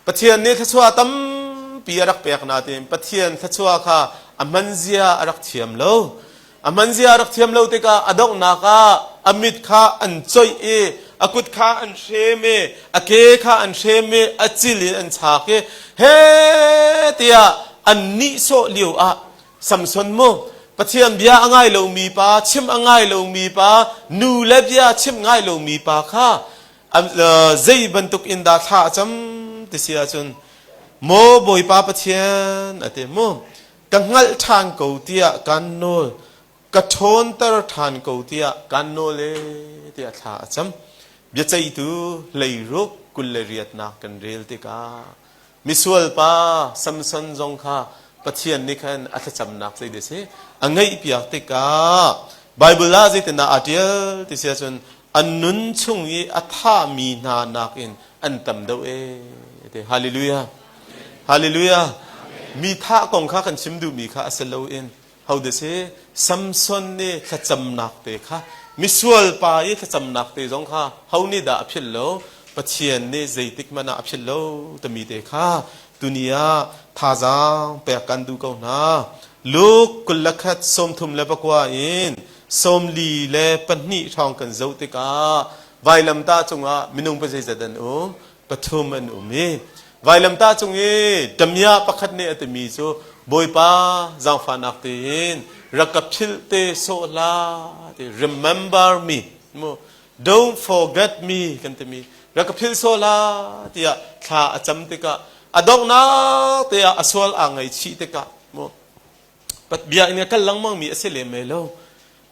Pathian nih thluachuah tampi a rak pek nain Pathian thluachuah kha a hmanzia a rak thiam lo. A hmanzia a rak thiam lo tikah a donghnak ah a mit kha an coih i a kut kha an hrem i a ke kha an hrem i a cil in an chak i he tiah an nihsawh lio ah Samson mu Pathian bia a ngai lomi pa chim a ngai lomi pa nu le bia chim ngai lomi pa kha zei bantuk in dah thla a cam ti si ahcun maw Bawipa Pathian a ti mu ka hngalh ṭhan ko tiah kan nawl ka ṭhawnter ṭhan ko tiah kan nawl e tiah thla a cam biaceihtu hleiruk 28nak kan rel tikah misual pa Samson zong kha Pathian nih khan a thlacamnak zei deh si a ngaihpiak tikah Bible ah zeitindah aa ṭial ti si ahcun an nun chung i a thahmi hna nakin an tam deuh e ti hallelujah hallelujah mi thah kong kha kan chim duhmi kha a si loin hode si Samson nih thlacamnak te kha misual pa i thlacamnak te zong kha ho nih dah a philh lo Pathian nih zeitik hmanh ah a philh lo timi te kha tuni ah thazaang pek kan duh ko hna Luke 21 39 in 42 hrawng kan zoh tikah vailamtah cungah minung pa zeizat an um pathum an um i vailamtah cung i damiah pakhat nih a timi cu Bawipa zaangfahnak tein rak ka philh te sawh hlah ti remember me mu don't forget me kan timi rak ka philh sawh hlah tiah thla a cam tikah a donghnak te ah a sual aa ngaihchih tikah mu bia in a kal lengmang mi a si lem lai lo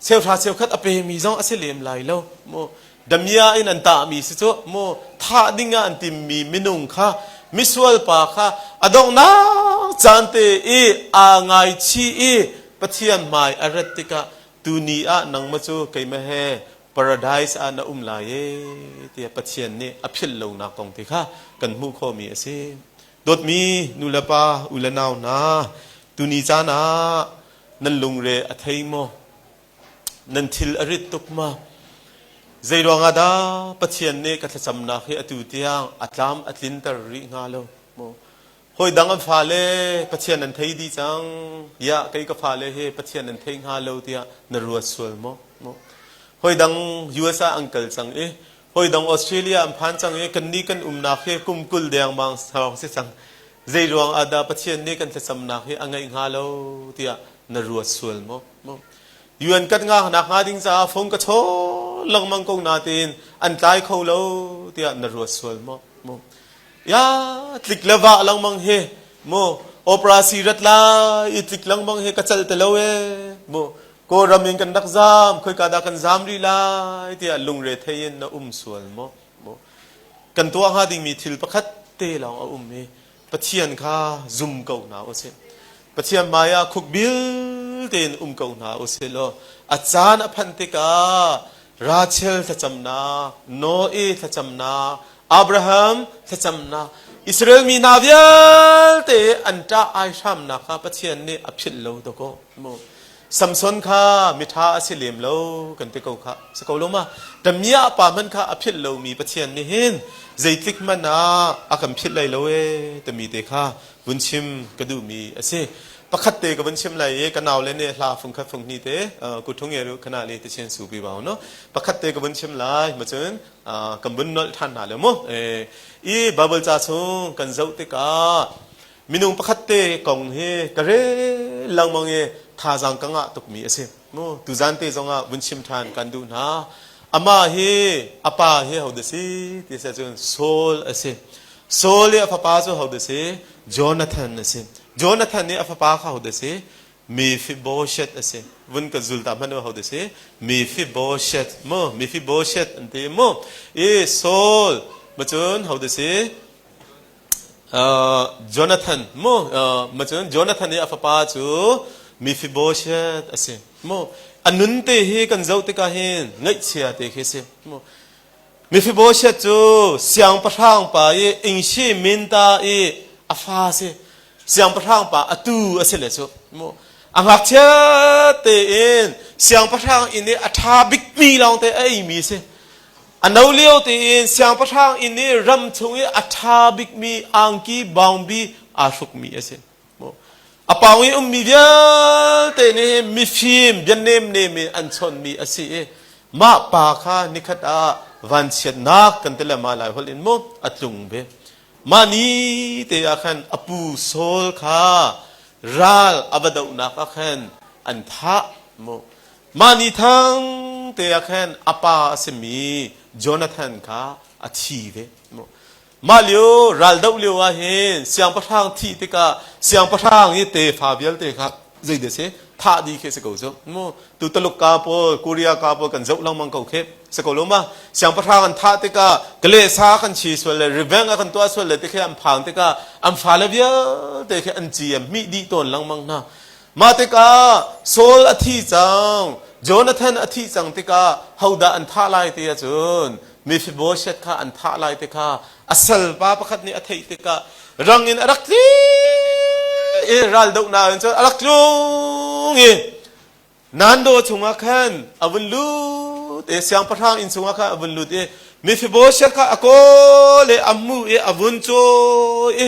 cheuhra cheukhat a pemi zong a si lem lai lo mu damia in an tahmi si cu mu thah ding ah an timmi minung kha. Misual pa kha a donghnak caan te i aa ngaichih i Pathian hmai a rat tikah tuni ah nangmah cu keimah he paradise ah na um lai e tiah Pathian nih a philh lonak kong te kha kan hmuh khawhmi a si. Dawtmi nu le pa, u le nau hna, tuni caan ah nan lungre a thei maw? Nan thil a rit tuk ma? Zei ruangah dah Pathian nih ka thlacamnak hi atu tiang a tlam a tlinter rih hnga lo? Maw? Hawi dang an fale Pathian an thei dih cang. Ya kei ka fale hi Pathian an thei hnga lo tiah na ruat sual maw? Maw? Hawi dang US ah an kal cang i hawi dang Australia an phan cang i kannih kan umnak hi kum 20 dengmang hrawng si cang. Zei ruang ah dah Pathian nih kan thlacamnak hi a ngaih hnga lo tiah na ruat sual maw? Maw? UN kat nga nak hnga ding caah phone ka chawn lengmang ko nain an tlai kho lo tiah na ruat sual maw? Maw? Ya tlik le vah lengmang hi mu opera si rat lai i tlik lengmang hi ka cal te lo e mu Kawlram in kan rak zam khoika dah kan zam rih lai tiah lungre thei in na um sual maw mu kan tuah hnga dingmi thil pakhat te lawng a um i Pathian kha zum ko hna usih Pathian hmai ah khukbil tein um ko hna usih law a caan a phanh tikah Rachel thlacamnak, Noe thlacamnak, Abraham thlacamnak, Israel mi hna vialte an ṭah ai hramnak kha Pathian nih a philh lo dawkaw. Mu. Samson kha miṭha a si lem lo kan ti ko kha si ko lo ma? Tamiah pa hmanh kha a philh lomi Pathian nih hin zeitik hmanh ah a kan philh lai lo ee timi te kha vun chim ka duhmi a si. Pakhat te ka vun chim lai i ka nau le nih hla fungkhat funghni te kuthung ye ru khana le te chen su pi bau no. Pakhat te ka vun chim lai ma cun kan vun nolh than hna le mu. I Bible ca chung kan zoh tikah minung pakhat te kong hi ka rel lengmang i thazaang ka ngah tukmi a si. Mu tuzan te zongah vun chim than kan duh hna. Amah hi a pa hi hodah si ti si ahcun Saul a si. Saul i a fapa cu hodah si? Jonathan a si. Jonathan nih a fapa kha hodah si? Mephibosheth a si. Vun ka zul ta hmanh u hodah si? Mephibosheth mu Mephibosheth an ti mu. I Saul macun hodah si? Jonathan mu macun Jonathan i a fapa cu Mephibosheth a si. Mu a nun te hi kan zoh tikah hin ngaihchia te khi si. Mu Mephibosheth cu siangpahrang pa i Ingshi Minta i a fa a si. Siangpahrang pa atu a si le cu. A ngakchia tein siangpahrang inn i a ṭha bikmi lawngte a eimi a si. A no lio tein siangpahrang inn i ram chung i a ṭha bikmi angki bawngbi aa hrukmi a si. A pawng i ummi vialte nih mifim bianemnem in an chawnhmi a si i mah pa kha nikhat ah vanchiatnak kan ti le ma lai holh in mu a tlung ve. Mah ni te ah khan a pu Saul kha ral a va dohnak ah khan an thah mu. Mah ni thang te ah khan a pa a simi Jonathan kha a thi ve mu. Mah lio raldoh lio ah hin siangpahrang thih tikah siangpahrang i tefa vialte kha zeidah si thah dih khi si ko cu mu tu Taluk ka pawl Korea ka pawl kan zoh lengmang ko khi si ko lo ma siangpahrang an thah tikah kale sa kan chi sual le revenge a kan tuah sual le ti khi an phang tikah an fale vialte khi an ci an hmih dih tawn lengmang hna Mah tikah Saul a thi cang, Jonathan a thih cang tikah hodah an thah lai ti ahcun Mephibosheth kha an thah lai ti kha a salpa pakhat nih a theih tikah rang in a rak tli i raldohnak in cun a rak tlung i Nando chungah khan a vun lut i siangpahrang inn chungah khan a vun lut i Mephibosheth kha a kawl i a hmuh i a vun cawi i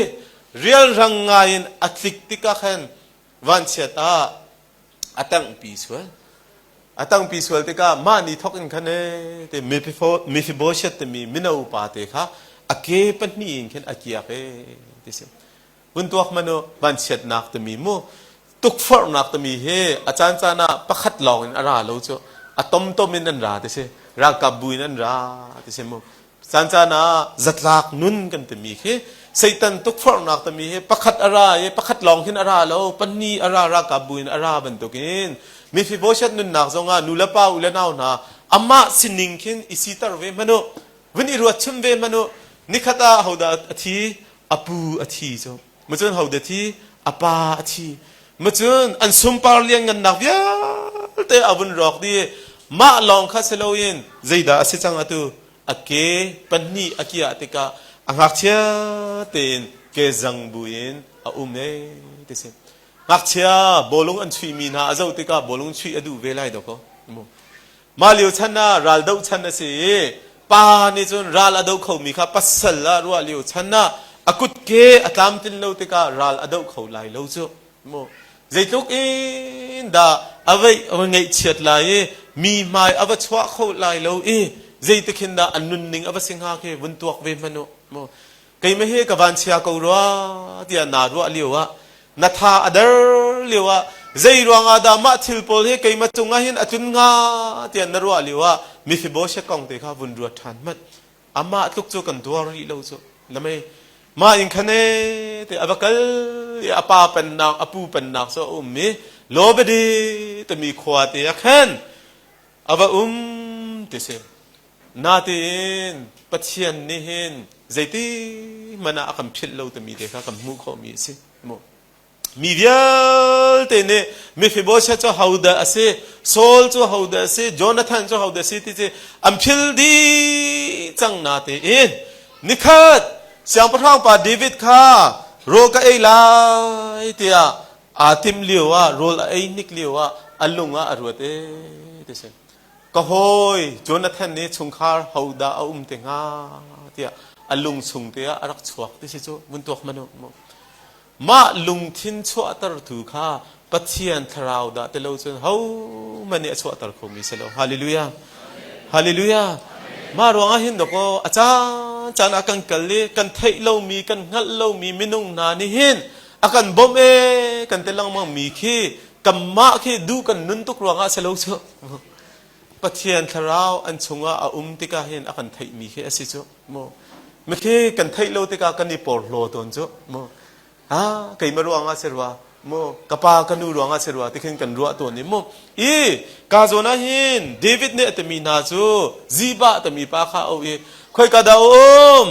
rialrang ngai in a tlik tikah khan vanchiat ah a tangpi sual. A tangpi sual tikah mah ni thok in khan ee te Mephibosheth timi mino pa te kha a ke pahnih in khin a kiak ee ti si. Vun tuak hmanh u vanchiatnak timi mu tukforhnak timi hi a caan caan ah pakhat lawng in a ra lo cu a tomtom in an ra ti si ralkap bu in an ra ti si mu Caan caan ah zatlak nun kan timi khi Satan tukforhnak timi hi pakhat a ra i pakhat lawng khin a ra lo, pahnih a ra ralkap bu in a ra bantukin Mephibosheth nunnak zongah nu le pa u le nau hna amah sining khin i siter ve hmanh u, vun i ruat chun ve hmanh u. Nikhat ah hodah a thi? A pu a thi cu. Macun hode thi? A pa a thi. Macun an sunpar lianngannak vialte a vun rawk dih. Mah lawng kha si loin zeidah a si cang atu? A ke pahnih a kiah tikah a ngakchia tein ke zang buin a um ee ti si. Ngakchia bawlung an chuihmi hna a zoh tikah bawlung chuih a duh ve lai dawkaw. Mah lio chan ah ral doh chan a si i pa nih cun ral a do khomi kha pasal ah ruah lio chan ah a kutke a tlamtlin lo tikah ral a doh kho lai lo cu. Mu zeitluk in dah a veih a va ngeihchiat lai i mi hmai a va chuah kho lai lo i zeitikhin dah a nunning a va si hnga khi vun tuak ve hmanh u. Mu keimah hi ka van chia ko rua tiah naa ruah lio ah na tha a der lio ah zei ruangah dah mah thil pawl hi keimah cungah hin a tlun hnga tiah na ruah lio ah Mephibosheth kong te kha vun ruat ṭhan hmanh. Amah tluk cu kan tuar rih lo cu. Na mei mah in khan e te a va kal i a pa pennak a pu pennak cu a um i Lobedi timi khua te ah khan a va um ti si. Natein Pathian nih hin zeiti hmanh ah a kan philh lo timi te kha kan hmuh khawhmi a si. Mu. Mi vialte nih Mephibosheth cu hodah a si, Saul cu hodah a si, Jonathan cu hodah a si ti ci an phil dih cang natein nikhat siangpahrang pa David kha rawl ka ei lai tiah aa timh lio ah rawl a ei hnik lio ah a lung ah a ruat ee ti si. Ka hawi Jonathan nih chungkhar hodah a um te hnga tiah a lung chung te ah a rak chuak ti si cu vun tuak hmanh u. Mah lungthin chuahtertu kha Pathian thlarau dah ti lo cun hohmanh nih a chuahter khomi si lo. Hallelujah. Hallelujah. Mah ruangah hin dawkaw a caan caan ah kan kal i kan theih lomi kan hngalh lomi minung hna nih hin a kan bawmh ee kan ti lengmang mi khi kanmah khi duh kan nun tuk ruangah si lo cu. Pathian thlarau an chungah a um tikah hin a kan theihmi khi a si cu. Mu mikhi kan theih lo tikah kan i porhlaw tawn cu mu ha keimah ruangah si rua mu ka pa ka nu ruangah si rua tikhin kan ruah tawn i mu i ka zawn ah hin David nih a timi hna cu Ziba timi pa kha a i khoika dah um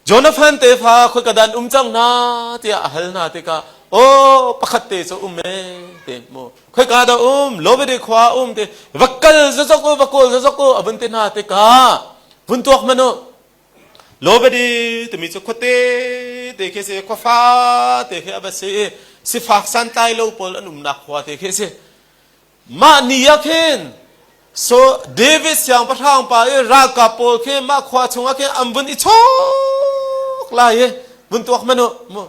Jonathan tefa khoika dah an um cang hna tiah a hal hna tikah aw pakhat te cu um e te mu khoika dah um Lobede khua um te va kal zazok u va kawl zazok u a vun ti hna tikah Vun tuak hmanh u. Lobadi timi cu khuate te khi si, khuafa te khi a va si i sifak santlai lo pawl an umnak khua te khi si. Mah ni ah khin so David siangpahrang pa i ralkap pawl khi mah khua chungah khin an vun i chok lai i vun tuak hmanh u.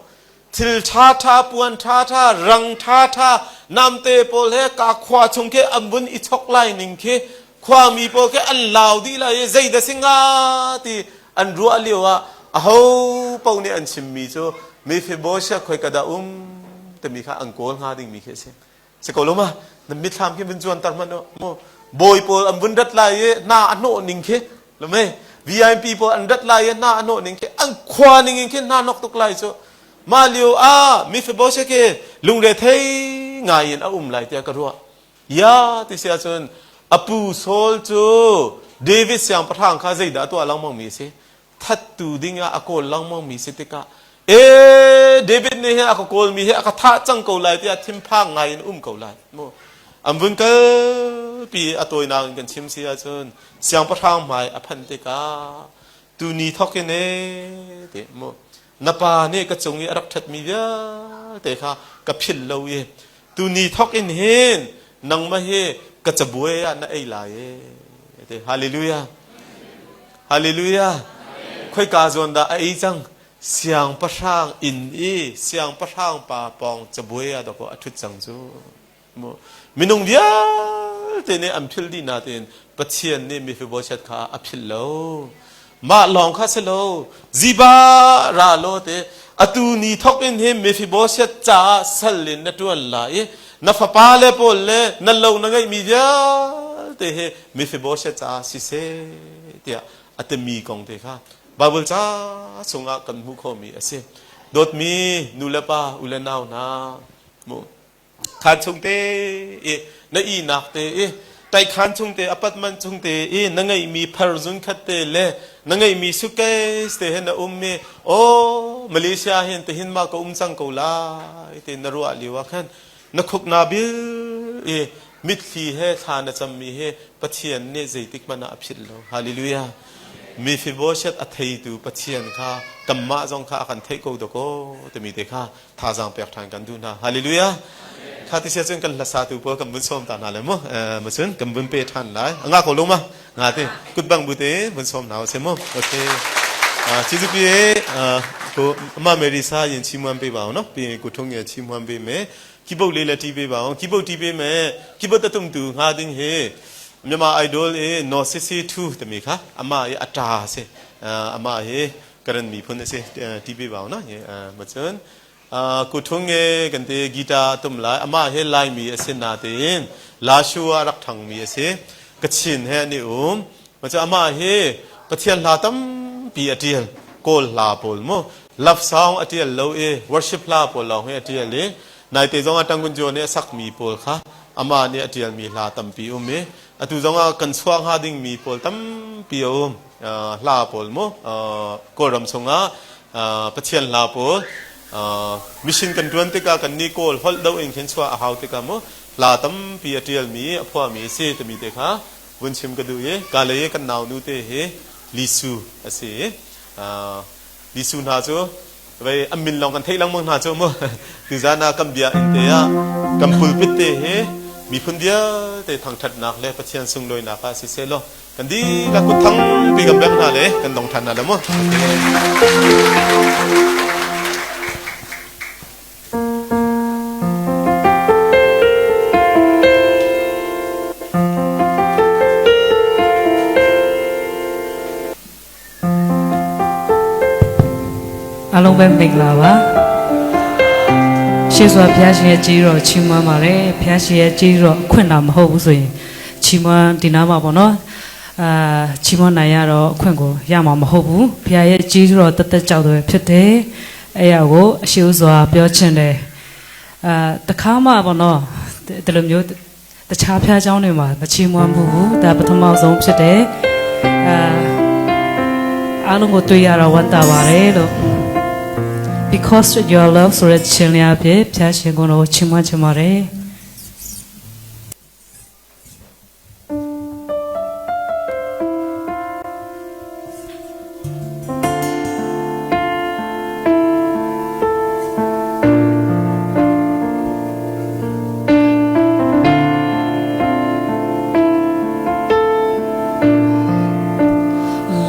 Thil ṭhaṭha, puan ṭhaṭha, rang ṭhaṭha, namte pawl he ka khua chung khi an vun i chok lai ning khi khuami pawl khi an lau dih lai i zeidah si hnga ti an ruah lio ah aho paoh nih an chimmi cu Mephibosheth khoi ka dah um timi kha an kawl hnga dingmi khi a si. Si ko lo ma? Na mitthlam khi vun cuanter hmanh u. Mu bawi pawl an vun rat lai i hna a hnawh ning khi lame VIP pawl an rat lai i hna a hnawh ning khi an khua ning in khin hna hnok tuk lai cu. Mah lio ah Mephibosheth khi lungre thei ngai in a um lai tiah ka ruah. Ya ti si ahcun a pu Saul cu David siangpahrang kha zeidah a tuah lengmang mi a si? Thattu dingah a kawl lengmang mi si tikah e David nih hin a ka kawlmi hi a ka thah cang ko lai tiah thinphang ngai in um ko lai mu an vun kalpi a tawinak in kan chim si ahcun siangpahrang hmai a phanh tikah tuni thawk in e ti mu na pa nih ka cung i a rak ṭhatmi vialte kha ka philh lo i tuni thawk in hin nangmah hi ka cabuai ah na ei lai e ti hallelujah hallelujah khoika zawn dah a ei cang siangpahrang inn i siangpahrang pa pawng cabuai ah dakaw a ṭhut cang cu minung vialte nih an philh dih nain Pathian nih Mephibosheth kha a philh lo mah lawng kha si lo Ziba ra law te atu ni thok in hin Mephibosheth caah sal in na ṭuan lai i na fapa le pawl le na lo na ngeihmi vialte hi Mephibosheth caah siseh tiah a timi kong te kha Baibal ca chungah kan hmuh khawhmi a si. Dawtmi nu le pa u le nau hna mu khaan chung te i na ihnak te i. Taikhan chung te apartment chung te i na ngeihmi pharzun khat te le na ngeihmi suitcase te he na um i oh Malaysia hin tihin ma ka um cang ko lai ti na ruah lio ah khan na khuk na bil i mitthli he thla na cammi he Pathian nih zeitik hmanh ah a philh lo. Hallelujah. Mephibosheth a theitu Pathian kha kanmah zong kha a kan theih ko dakaw timi te kha thazaang pek ṭhan kan duh hna. Hallelujah. Kha ti sia cun kan hlasatu pawl kan vun sawm ta hna le mu. Ma cun kan vun pe ṭhan lai. A nga ko lo ma? Nga te kut bang bu te vun sawm hna usih mu. Okay. Chizupi ko ma Mary sa yin chi muan pe ba no pi ku thung ye chi muan pe me keyboard le le ti pe ba keyboard ti pe me keyboard ta tum tu nga ding he Myanmar Idol i no sisi thu tami kha ama i ata se ama hi Karen miphun a si ti pe bau na ma cun kuthung e kan te guitar tum lai amah he laimi a si na tein lashu ah rak thangmi a si kachin he an i um ma cu amah hi pathian hla tampi a tial kawl hla pawl mu love song a tial lo i worship hla pawl lawng hi a tial i naite zong ah tangun jo nih a sakmi pawl kha amah nih a tialmi hla tampi um i atu zong ah kan chuah hnga dingmi pawl tampi a um hla pawl mu Kawlram chungah Pathian hla pawl mission kan tuan tikah kan nih Kawl holh do in khin chuah a hau tikah mu hla tampi a tialmi a phuahmi a si timi te kha vun chim ka duh i ka lei kan nau nu te hi Lisu a si i Lisu hna cu vei an min lawng kan theih lengmang hna cu mu tuzan ah kan bia inn te ah kan pulpit te hi miphun vialte thangthatnak le Pathian sunglawinak ah siseh law kan dihlak kut thangpi kan bengh hna le kan dong ṭhan hna le mu. အားလုံးပဲမင်္ဂလာပါရှေ့စွာဘုရားရှင်ရဲ့ကြီးတော်ချီးမွမ်းပါတယ်ဘုရားရှင်ရဲ့ကြီးတော်အခွင့်တော်မဟုတ်ဘူးဆိုရင်ချီးမွမ်းဒီနားမှာပေါ့နော်အာချီးမွမ်းနိုင်ရတော့အခွင့်ကိုရမှာမဟုတ်ဘူးဘုရားရဲ့ကြီးတော်တသက်ကြောက်တော်ဖြစ်တယ်အဲ့ရကိုအရှိဥစွာပြောချင်တယ်အာတခါမှပေါ့နော်ဒီလိုမျိုးတခြားဖျားเจ้าတွေမှာမချီးမွမ်းဘူးဒါပထမဆုံးဖြစ်တယ်အာအားလုံးကိုတွေ့ရတော့ဝမ်းသာပါတယ်လို့ because your love ဆိုတဲ့ခြင်းလျာဖြစ်ဖျားရှင်ကိုယ်တော်ချီးမွမ်းချင်ပါတယ်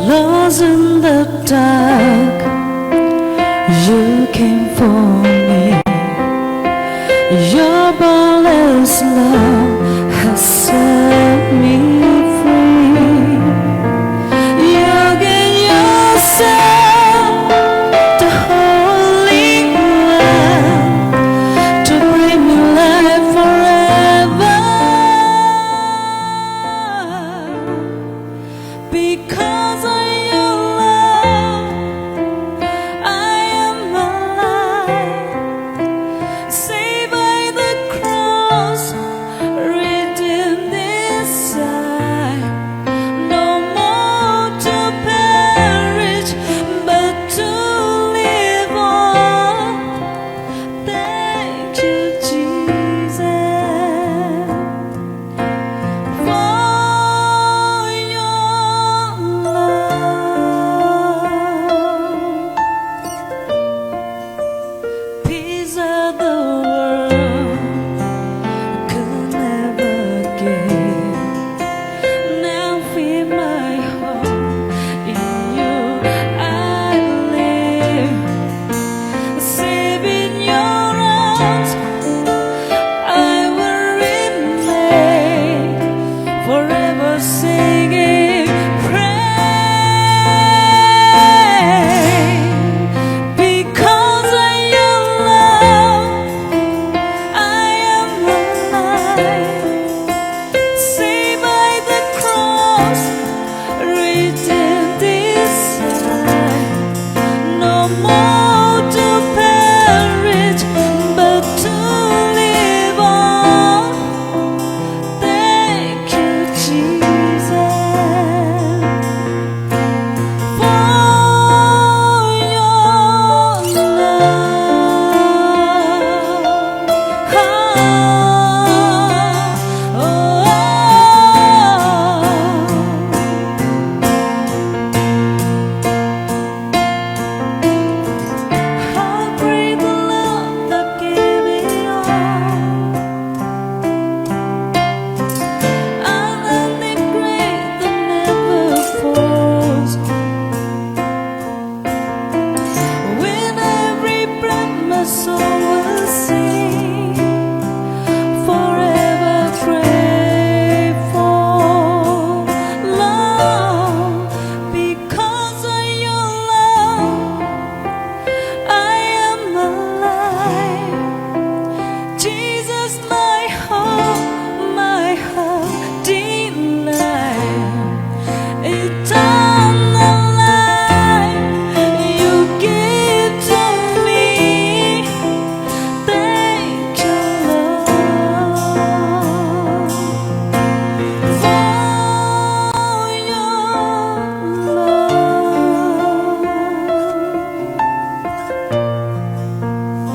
Lost in the dark, you came for me. Your boundless love has set me free. You gave yourself, the Holy One, to bring me life forever. Because of your love, I am alive.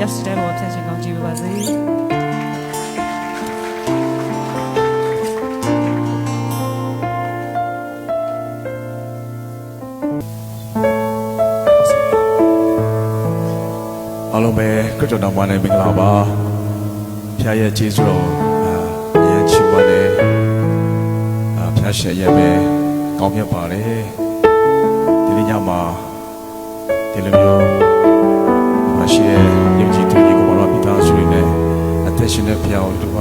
ရောက်စီတိုင်းပေါ်ဖျားရှင်ကောင်းချီးပေးပါစေ အားလုံးပဲခရစ်တော်နာမနဲ့မင်္ဂလာပါဖခင်ရဲ့ကျေးဇူးတော်အာအရင်ချီးမွမ်းတယ်အာဖခင်ရှင်ရဲ့ပဲကောင်းမြတ်ပါတယ်ဒီနေ့ညမှာဒီလိုမျိုးမရှိတဲ့ယုံကြည်သူညီကောင်တို့မိသားစုတွေနဲ့အသက်ရှင်တဲ့ဖခင်ကိုတို့က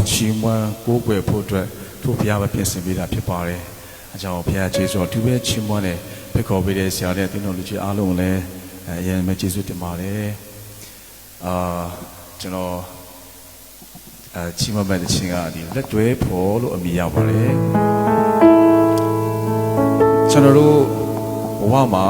ချီးမွမ်းကိုးကွယ်ဖို့အတွက်ထို့ဖခင်ပဲပြင်ဆင်ပေးတာဖြစ်ပါတယ်အကြောင်းဖခင်ကျေးဇူးတော်သူပဲချီးမွမ်းတယ်ဖိတ်ခေါ်ပေးတဲ့ဆရာတဲ့တင်းတော်လူကြီးအားလုံးကိုလည်းအရင်ပဲကျေးဇူးတင်ပါတယ် အာကျွန်တော်အဲချီးမွမ်းမဲ့တဲ့ချင်းကဒီလက်တွဲဖော်လို့အမည်ရပါတယ်ကျွန်တော်တို့ဘဝမှာ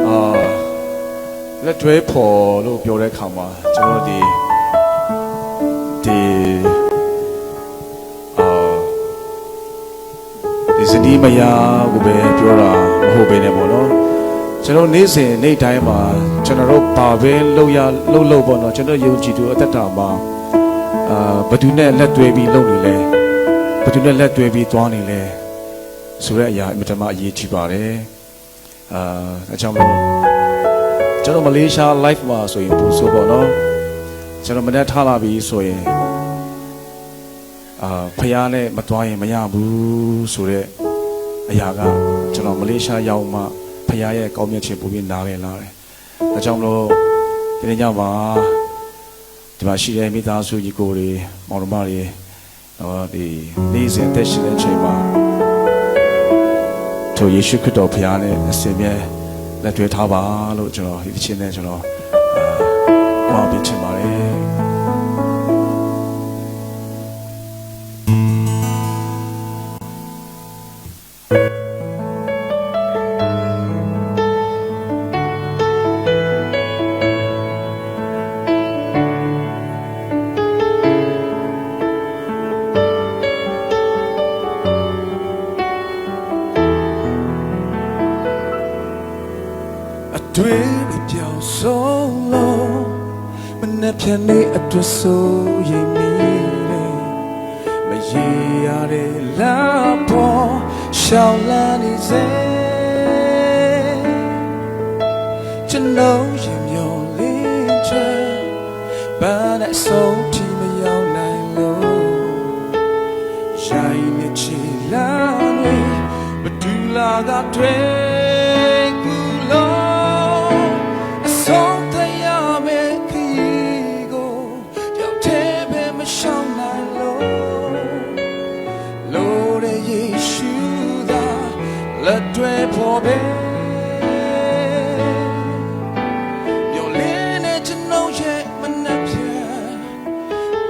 အာလက်တွဲဖော်လို့ပြောတဲ့အခါမှာကျွန်တော်တို့ဒီဒီအာဒီစနီးမယားကိုပဲပြောတာမဟုတ်ပဲねပေါ့နော်ကျွန်တော်နေ့စဉ်နေ့တိုင်းမှာကျွန်တော်တို့ဘာပဲလုပ်ရလုပ်လို့ပေါ့နော်ကျွန်တော်ယုံကြည်သူအသက်တာမှာအာဘယ်သူနဲ့လက်တွဲပြီးလုပ်နေလဲဘယ်သူနဲ့လက်တွဲပြီးသွားနေလဲဆိုတဲ့အရာအမြဲတမ်းအရေးကြီးပါတယ်အာအကြောင်းမို့ကျွန်တော်မလေးရှား live မှာဆိုရင်ပို့ဆိုပေါ့နော်ကျွန်တော်မနေ့ထားလာပြီဆိုရင်အာဖျားနဲ့မသွားရင်မရဘူးဆိုတော့အရာကကျွန်တော်မလေးရှားရောက်မှဖျားရဲ့ကောင်းမြတ်ခြင်းပို့ပြီးနားလည်လာတယ်။ဒါကြောင့်မလို့ဒီနေ့ညမှာဒီမှာရှိတဲ့မိသားစုကြီးကိုတွေမောင်နှမတွေတော့ဒီနေ့စဉ်တက်ရှိတဲ့အချိန်မှာထိုယေရှုခရစ်တော်ဖျားနဲ့အစဉ်မြဲလက်တွဲထားပါလို့ကျွန်တော်ဒီသချင်းနဲ့ကျွန်တော်အာပေါင်းပြချင်ပါတယ် အတွေ့အပြောင်ဆုံးလို့မနှက်ဖြန်နေအတွက်ဆိုရင်မိတယ်မရေရတဲ့လမ်းပေါ်ရှောင်းလန်းနေစေကျွန်တော်ရင်မျောလင်းချဘာနဲ့ဆုံးထိမရောက်နိုင်လို့ ရိုင်းနေချီလာနေဘဒူလာကတွေ့ကူလို့အဆုံးတရားပဲခရီးကိုတယောက်တည်းပဲမရှောင်နိုင်လို့လို့တဲ့ယေရှုသာလက်တွဲဖို့ပဲမျိုးလင်းနဲ့ကျွန်တော်ရဲ့မနှက်ပြန်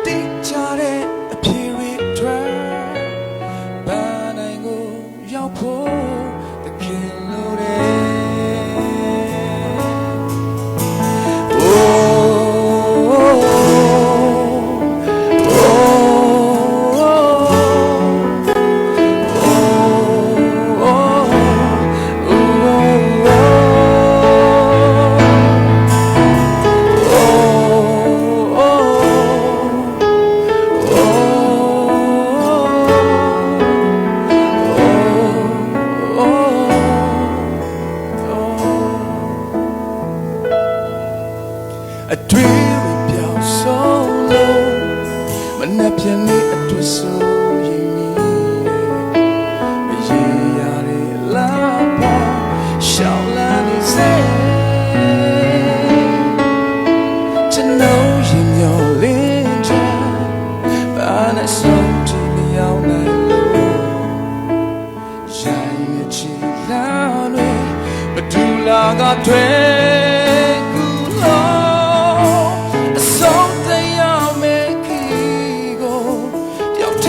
တိကျတဲ့အဖြေတွေအတွက်ဘာနိုင်ကိုရောက်ဖို့တခင်လို့တယ် Oh, oh, oh, oh, oh, oh. အတွေ့အပြောင်ဆုံးလို့မနှက်ပြနေအတွက်ဆိုရင်မိတယ်မရေရတဲ့လာပေါ်ရှောင်းလာနေစေကျွန်တော်ရင်မျောလင်းချဘာနဲ့ဆုံးချမရောက်နိုင်လို့ ရိုင်းနေချီလာတွေဘဒူလာကတွေ့ကူလို့အဆုံးတရားမဲ့ခီကိုတယောက်တ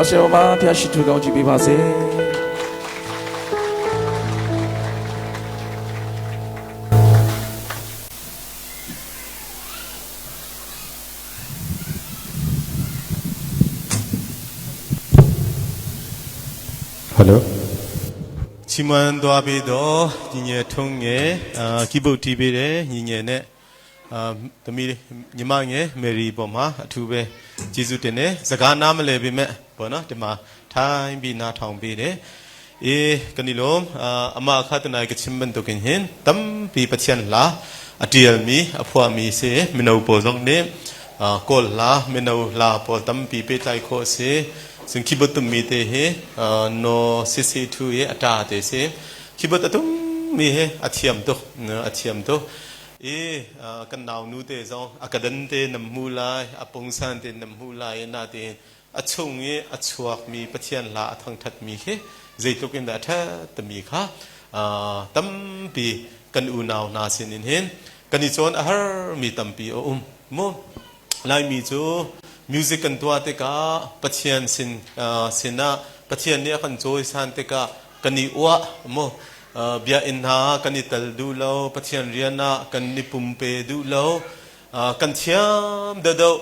ဆရာမဖျားရှိထူကောင်းကြည့်ပေးပါစေ ဟယ်လိုချီးမွမ်းသွားပြီးတော့ညီငယ်ထုံးငယ်အာကီးဘုတ်တီးပေးတယ်ညီငယ်နဲ့အာသမီးညီမငယ်မေရီပေါ်မှာအထူးပဲကျေးဇူးတင်တယ်စကားနားမလည်ပေမဲ့ပေါ့နော်ဒီမှာထိုင်ပြီးနားထောင်ပေးတယ်အေးကနိလုံးအာအမခတနာကချင်ဘန်တုကင်ဟင်တမ်ပီပချန်လာအတီယလမီအဖွာမီစေမနောပေါ်ဇုံနေအာကောလာမနောလာပေါ်တမ်ပီပေတိုင်ခောစေ ซึ่งคีย์บอร์ดตุมมีเตเฮโนซีซีทูเออตาเตเซคีย์บอร์ดตุมมีเฮอเทียมตุเนอเทียมตุเอกันนาวนูเตซองอากดันเตนำมูลายอปงซานเตนำมูลายนาเตอชงเออชวกมีปะเทียนลาอทังทัดมีเฮเจตุกินดาทะตมีค่ะตัมปีกันอูนาวนาสินินเห็นกันอีจอนอาหารมีตัมปีโออุมโมลายมีจู music kan tuah tikah Pathian sin sinah Pathian nih a kan cawisan tikah kan i uah mu bia inn hna kan i tel duh lo Pathian rian ah kan i pumpe duh lo kan thiam deuhdeuh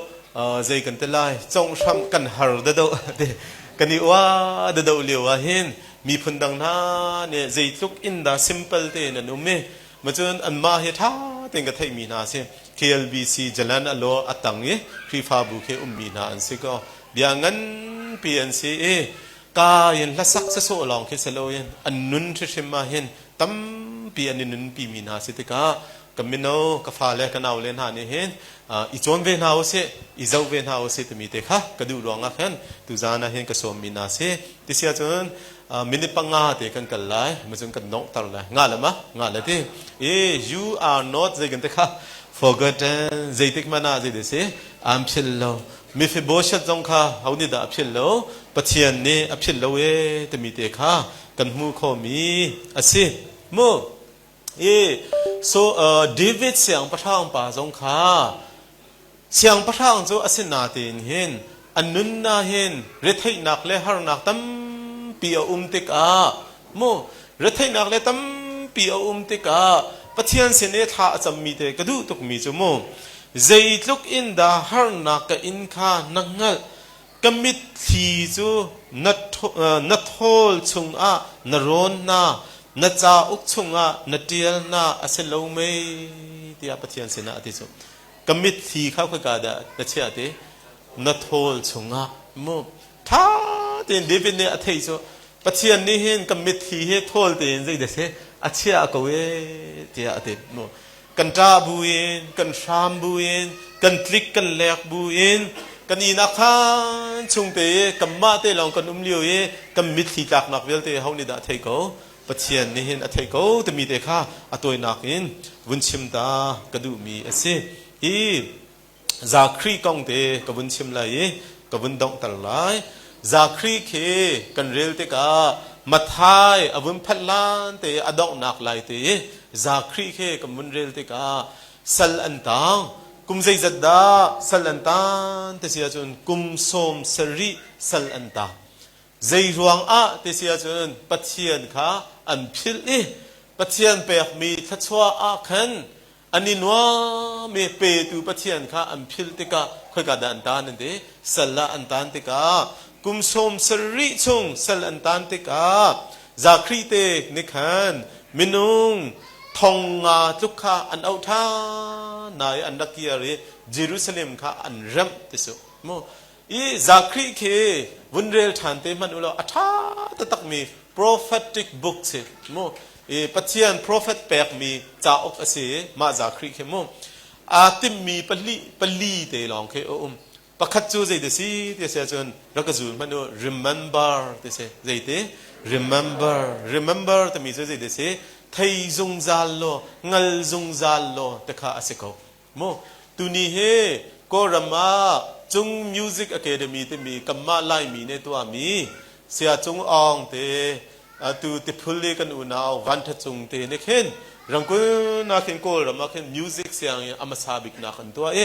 zei kan ti lai conghhramh kan har deuhdeuh kan i uah deuhdeuh lio ah hin miphun dang hna nih zeitluk in dah simple tein an um i Macun anmah hi ṭha tein ka theihmi hna a si. KLBC Jalan Alo a tang i Khrihfabu khi ummi hna an si ko. Bia nganpi an si i ka in hlasak sasawh lawng khi si loin an nun hrimhrim ah hin tampi an i nunpimi hna si tikah ka mino ka fale ka naule hna nih hin i cawn ve hna usih i zoh ve hna usih timi te kha ka duh ruangah khan tuzaan ah hin ka sawmmi hna si. Ti si ahcun minute panga te kan kal lai macun kan nonghter lai nga le ma nga le ti e you are not zei kan te kha forgotten zeitik mana zei de si am phil lo Mephibosheth zong kha ho nih dah a phil lo Pathian nih a phil lo e timi te kha kan hmu khomi a si mu e so David siangpahrang pa zong kha Siangpahrang cu a si natein hin a nunnak hin retheihnak le harnak tampi a um tikah mu retheihnak le tampi a um tikah Pathian sin i thla a cammi te ka duh tukmi cu mu zeitluk in dah harnak ka in kha na hngalh ka mitthli cu na thawl chungah na rawn hna na cauk chungah na ṭial hna a si lo mei tiah Pathian sinah a ti cu Ka mitthli kha khoika dah na chiah ti? Na thawl chungah mu. Ṭha tein David nih a theih cu Pathian nih hin ka mitthli hi thawl tein zei dah si a chiah ko ee tiah a ti. Mu. Kan ṭah buin, kan hram buin, kan tlik kan lek buin, kan ihnak khan chung te i kanmah te lawng kan um lio i kan mitthli tlaknak vialte ho nih dah a thei ko? Pathian nih hin a theih ko timi te kha a tawinak in vun chim ta ka duhmi a si. Hi Zakhri kong te ka vun chim lai i ka vun donghter lai. Zakhri khi kan rel tikah Mathai a vun phanh lan te a donghnak lai te i Zakhri khi kan vun rel tikah sal an tang kum zeizat dah sal an tan ti si ahcun kum 70 sal an tang. Zei ruangah ti si ahcun Pathian kha an philh i Pathian pekmi thluachuah ah khan an i nuam i petu Pathian kha an philh tikah khoika dah an taan an ti? Sal ah an taan tikah kum 70 chung sal an taan tikah Zakhri te nih khan minung thong nga tluk kha an auh ṭhan hna i an rak kir i Jerusalem kha an remh ti su mu I Zakhri khi vun rel ṭhan te hmanh ulaw a ṭha taktakmi prophetic book si mu. I Pathian prophet pekmi cauk a si i mah Zakhri khi mu. Aa timmi pali pali te lawng khi a um. Pakhat cu zei si ti si ahcun rak ka zul hmanh u remember ti si. Zeiti? Remember. Remember timi cu zei si? Thei zungzal law, ngal zungzal law ti kha a si ko. Mu tuni hi Kawlram ah Cung Music Academy timi kanmah Laimi nih tuahmi Saya Cung Aung te atu Tiphul i kan unau Van Tha Cung te nih khin Rangoon ah khin Kawlram ah khin music siang i a hmasa bik nak an tuah i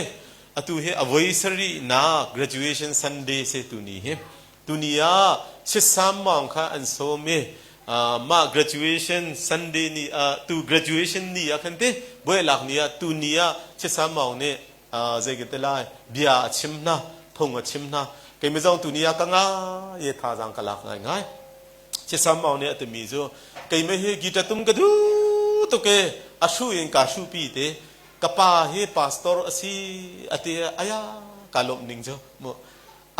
atu hi a voi sarih nak graduation Sunday si tuni hi. Tuni ah Chitsam Maung kha an sawm i mah graduation Sunday ni ah tu graduation ni ah khan ti buailak ni ah tu ni ah Chitsam Maung nih zei kan ti lai bia a chim hna phung a chim hna keimah zong tu ni ah ka nga ye thazaang ka lak ngaingai. Chitsam Maung nih a timi cu keimah hi guitar tum ka duh tuk e a hru in ka hru pi te ka pa hi pastor a si a ti aya ka lawmh ning cu mu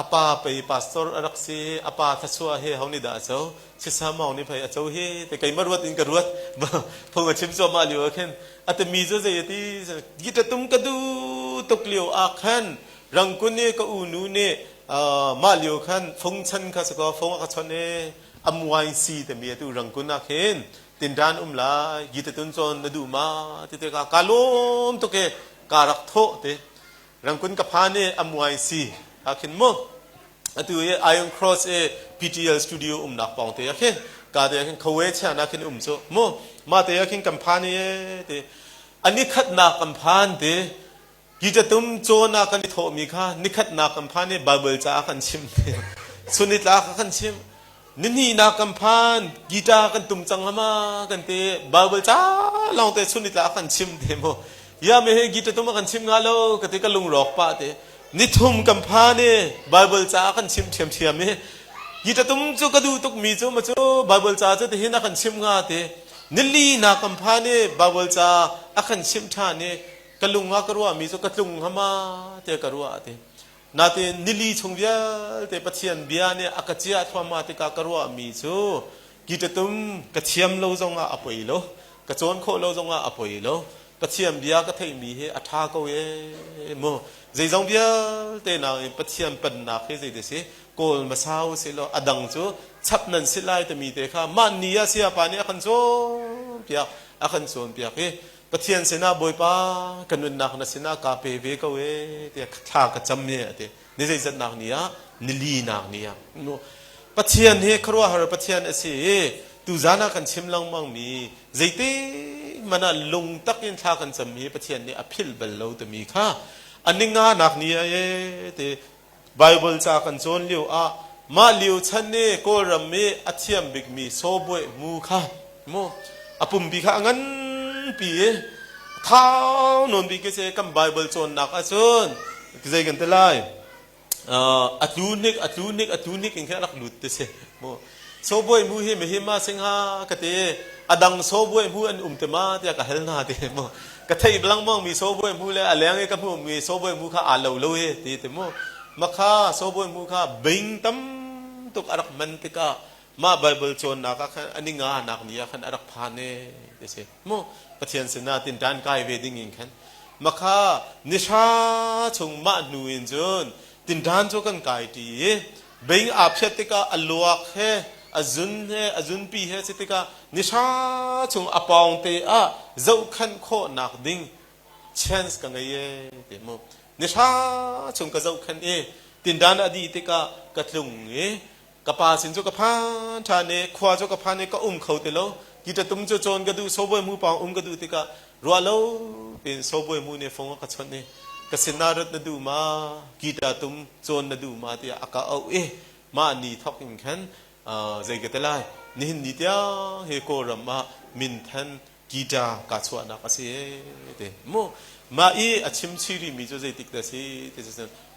a pa pei pastor a rak si a pa thluachuah he ho nih dah a co sisa mawng nih pei a co hi te keimah ruat in ka ruat phung a chim cuahmah lio ah khin a timi cu zei a ti guitar tum ka duh tuk lio ah khan rangkun i ka unu nih mah lio khan fung chan kha si kaw fung a ka chawnh i amuai si timi atu rangkun ah khin tindan um lai guitar tun cawn na duh ma ti te ka ka lawm tuk e ka rak thawh te Rangkun ka phan i a muai si ah khin mu atu i Iron Cross i PTL studio umnak pawng te ah khin ka te ah khin khawe chia na khin um cu mu ma te ah khin kan phan i te ani khatnak kan phan te gitatum cawn ah kan i thawh mi kha nikhatnak kan phan i Bible ca kan chim te sunitla kha kan chim Nihnihnak kan phan, guitar kan tum cang hama kan ti, Bible ca lawng te chunitla kan chim te mu. Ya me he guitar tum kan chim nga lo ka ti ka lungrawk pah te. Nithum kan phan i Bible ca kan chim ṭhiamṭhiam i guitar tum cu ka duh tuk mi cu ma cu Bible ca cu tihin a kan chim nga ti. Nili nak kan phan i Bible ca a kan chimh ṭhan i ka lung ah ka ruah mi cu ka tlung hama te ka ruah ti. Nain nili chung vialte Pathian bia nih a ka ciah thluahmah tikah ka ruahmi cu gitatum ka thiam lo zongah a poi lo, ka cawn khawh lo zongah a poi lo. Pathian bia ka theihmi hi a ṭha ko ee mu. Zeizong vialte nakin Pathian pennak hi zei si kawl hmasa u sih law a dang cu chap nan si lai timi te kha mah ni ah sayapa nih a kan cawnpiak a kan cawnpiak i Pathian sinah Bawipa ka nunnak na sinah kaa pe ve ko ee tiah thla ka cam i a ti. Ni zeizatnak ni ah nili nak ni ah Pathian hi khuaruahhar Pathian a si i tuzan ah kan chim lengmang mi zeiti hmanh ah lungtak in thla kan cam hi Pathian nih a philh bal lo timi kha a ninga nak ni ah ee ti Bible ca kan cawn lio ah mah lio chan i Kawlram i a thiam bikmi sawbuai mu kha mu a pumpi kha a nganpi i thau nawn bik khi kan Bible cawnnak ahcun zei kan ti lai a tlu hnik a tlu hnik a tlu hnik in khin a rak lut ti si mu sawbuai mu hi mihim ah singha ka ti a dang sawbuai mu an um te ma tiah ka hal hna ti mu ka theih lengmang mi sawbuai mu le a leng i ka hmuh mi sawbuai mu kha aa lo lo i ti ti mu makha sawbuai mu kha bing tam tuk a rak man tikah mah Bible cawnnak ah khan ani nga nak ni ah khan a rak phan e ti si mu Pathian sinah tin tan kai ve ding in khan makha nihra chung mah hnu in cun tintan cu kan kai ṭi i bing aa phiat tikah a luak he a zun he a zunpi he si tikah nihra chung a pawng te ah zohkhenh khawhnak ding chance ka ngei e ti mu nihra chung ka zohkhenh i tindan a dih tikah ka tlung i ka pa sin cu ka phan ṭhan i khua cu ka phan i ka um kho ti lo kita tum cu cawn ka duh sobawi mu pawng um ka duh tikah ruah lo piin sobawi mu nih fung a ka chawnh i ka sinah rat na duh ma kita tum cawn na duh ma tiah a ka auh i mah ni thawk in khan zei ka ti lai nihin ni tiang hi Kawlram ah minthan guitar kaa chuahnak a si te mu mah i a chim chih rihmi cu zeitik dah si ti cu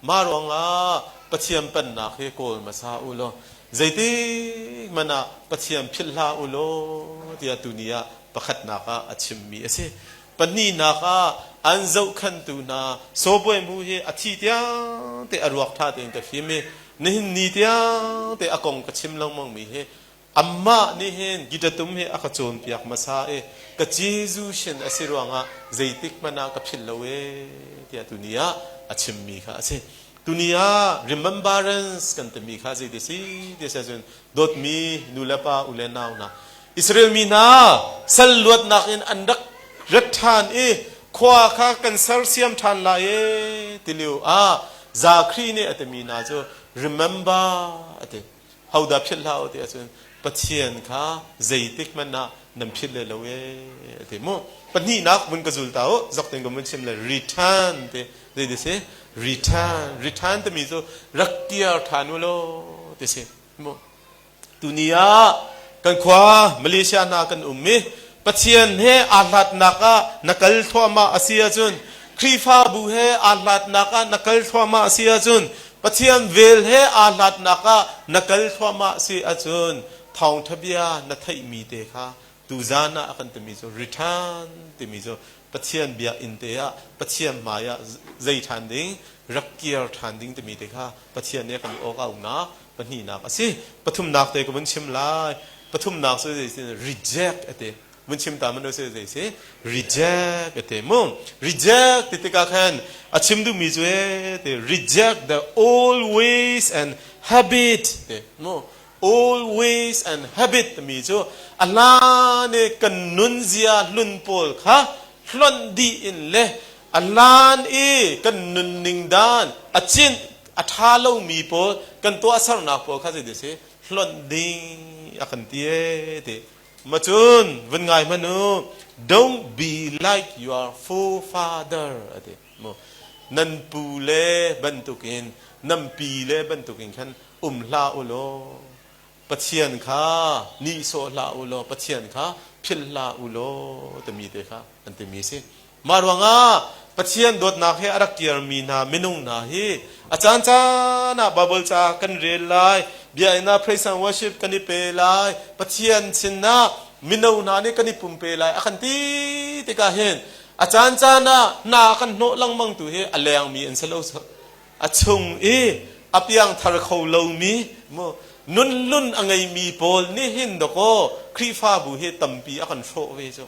mah ruangah Pathian pennak hi kawl hmasa u law zeitik hmanh ah Pathian philh hlah u law tiah tuni ah pakhatnak ah a chimmi a si pahnihnak ah an zohkhenhtu hna sawbuai mu hi a thi tiang te a ruak ṭha tein ka fim i nihin ni tiang te a kong ka chim lengmang mi hi Amah nih hin gitatum hi a ka cawnpiak hmasa i ka Jesuh sin a si ruangah zeitik hmanh ah ka philh lo ee tiah tuni ah a chimmi kha a si. Tuni ah remembrance kan timi kha zei si ti si ahcun dawtmi nu le pa u le nau hna Israel mi hna sal luatnak in an rak rat ṭhan i khua kha kan sersiam ṭhan lai ee ti lio ah Zakri nih a timi hna cu remember a ti. Hodah philh hlah u ti ahcun Pathian kha zeitik hmanh ah nan philh le lo ee ti mu. Pahnihnak vun ka zul ta u zok ten ka mun chim le return ti zei ti si return return timi cu rak kir ṭhan u law ti si. Mu. Tuni ah kan khua Malaysia hna kan um i Pathian he aa hlatnak ah na kal thluahmah a si ahcun Khrihfabu he aa hlatnak ah na kal thluahmah a si ahcun Pathian vel he aa hlatnak ah na kal thluahmah a si ahcun thawngtha bia na theihmi te kha tuzan ah a kan timi cu return timi cu Pathian biakinn te ah Pathian hmai ah zei ṭhan ding rak kir ṭhan ding timi te kha Pathian nih a kan awk aunak pahnihnak a si. Pathumnak te ka vun chim lai. Pathumnak cu zei si reject a ti. Vun chim ta man si zei si reject a ti mu. Reject ti tikah khan a chim duhmi cu e ti reject the old ways and habit ti mu. Old ways and habit timi cu a hlan i kan nunzia hlun pawl kha hlonh dih in le a hlan i kan nunning dan a cinh a ṭha lomi pawl kan tuahsernak pawl kha zei si hlonh ding a kan ti e ti macun vun ngai hmanh u don't be like your forefather a ti mu nan pu le bantukin nan pi le bantukin khan um hlah u law Pathian kha nihsawh hlah u law Pathian kha philh hlah u law timi te kha an timi si. Mah ruangah Pathian dawtnak he a rak kirmi hna minung hna hi a caan caan ah Bible ca kan rel lai, biakinn ah praise and worship kan i pe lai, Pathian sinah mino hna nih kan i pumpe lai a kan ti tikah hin a caan caan ah hna kan hnawh lengmang tu hi a lengmi an si lo. A chung i a piangthar kho lomi mu nunlun a ngeimi pawl nih hin dawkaw Khrihfabu hi tampi a kan hrawh ve cu.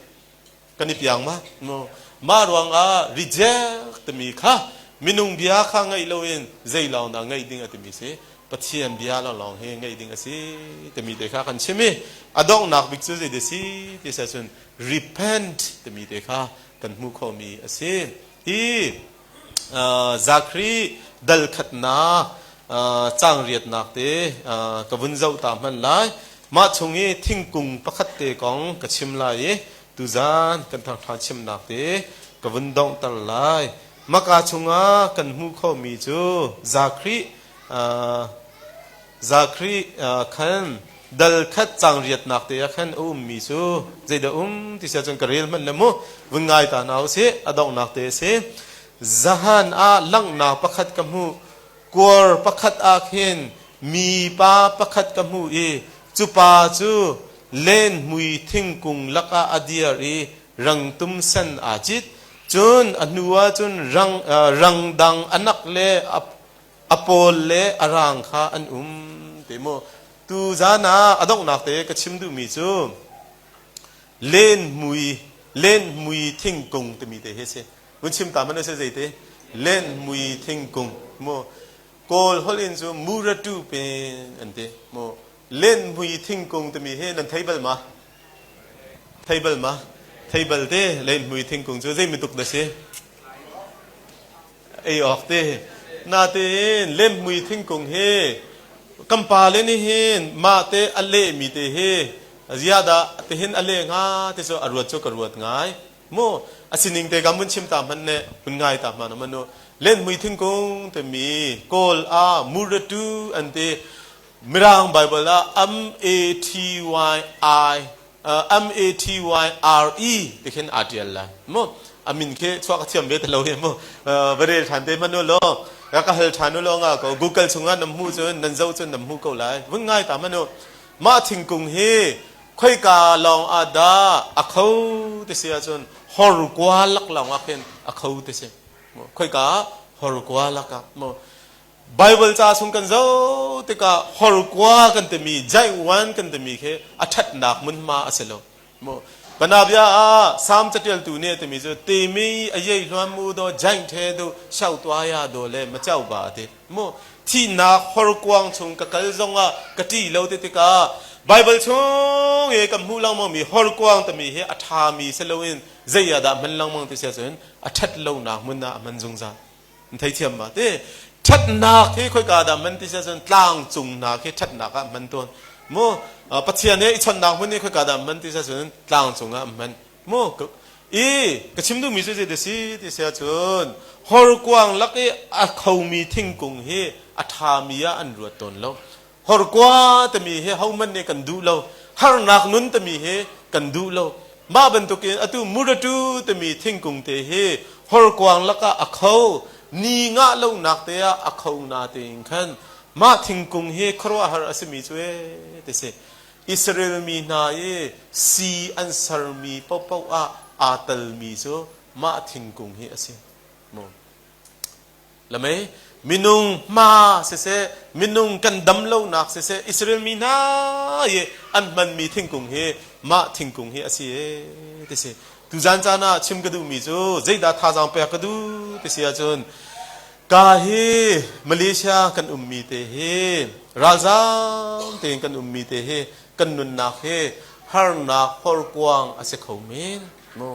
Kan i piang ma? Mu mah ruangah reject timi kha minung bia kha ngaih loin zei lawng dah ngaih ding a timi si Pathian bia lawnglawng hi ngaih ding a si timi te kha kan chim i a donghnak bik cu zei de si ti si ahcun repent timi te kha kan hmuh khawhmi a si. Hi Zakhri dal khatnak caang riatnak te ka vun zoh ta hmanh lai. Mah chung i thingkung pakhat te kong ka chim lai i tuzan kan thangṭha chimnak te ka vun donghter lai. Maka chungah kan hmuh khomi cu Zakhri Zakhri khan dal khat caang riatnak te ah khan a ummi cu zeidah um ti si ahcun ka rel hmanh le mu vun ngai ta hna usih a donghnak te a si. Zahan ah langhnak pakhat ka hmuh kuar pakhat ah khin mipa pakhat ka hmuh i cu pa cu lenhmui thingkung lakah a dir i rangtum sen aa cit cun a hnu ah cun rang rang dang a nak le a pawl le a rang kha an um te mu tu zan ah a donghnak te ka chim duhmi cu lenhmui lenhmui thingkung timi te hi si vun chim ta man se zeite lenhmui thingkung mu kawl holh in cu muratu pen an ti mu lenhmui thingkung timi hi nan thei bal ma thei bal ma thei bal te lenhmui thingkung cu zei mituk da si Ei awk te. Natein lemhmui thingkung hi kan pale nih hin mah te a lehmi te hi ziahdah tihin a leh hnga ti cu a ruat cu ka ruat ngai. Mu a sining te ka mun chim ta hmanh ne hun ngai ta hmanh manu lenhmui thingkung timi kawl ah muratu an ti Mirang Bible ah M A T Y I M A T Y R E ti khin aa ṭial lai mu a min khi chuah ka thiam ve te lo hi mu va rel ṭhan te hmanh u law ka hal ṭhan u law nga ko Google chungah nan hmuh cun nan zoh cun nan hmuh ko lai vun ngai ta hmanh u mah thingkung hi khoika lawng ah dah a kho ti si ahcun horkua lak lawng ah khin a kho ti si khoika horkua lak ah mu Bible ca chung kan zoh tikah horkua kan timi jaihwan kan timi khi a ṭhatnak hmunhma a si lo. Panabia ah Salm catialtu nih a timi cu timi a yei hluan mu do jaing the du shau tuaya do le machau ba a ti. Mu thihnak horkuang chung ka kal zongah ka ṭih lo ti tikah Bible chung i kan hmuh lengmang mi horkuang timi hi a ṭhami si loin zei ah dah hman lengmang ti si ahcun a ṭhat lonak hmun ah a hman zungzal. Theithiam ma ti ṭhatnak hi khoika dah man ti cun tlang cung hna khi ṭhatnak ah hman tawn mu Pathian he i chonhnak hmun hi khoika dah man ti cun tlang cung ah hman mu i ka chim duhmi cu zei si ti si ahcun horkuang lak i a khomi thingkung hi a ṭhami ah an ruat tawn lo. Horkua timi hi hohmanh nih kan duh lo. Harnak nun timi hi kan duh lo. Mah bantukin atu muratu timi thingkung te hi horkuang lakah a kho, ni ngah lonak te ah a kho na tein khan mah thingkung hi khuaruahhar a simi cu ee ti si. Israel mi hna i si an sermi paohpaoh ah aa telmi cu mah thingkung hi a si. Mu. Lamei minung hma siseh, minung kan dam lonak siseh, Israel mi hna i an hmanmi thingkung hi mah thingkung hi a si ee ti si. Tuzan caan ah chim ka duhmi cu zeidah thazaang pek ka duh ti si ahcun ka hi Malaysia kan ummi te hi ralzaam tein kan ummi te hi kan nunnak hi harnak horkuang a si kho men mu.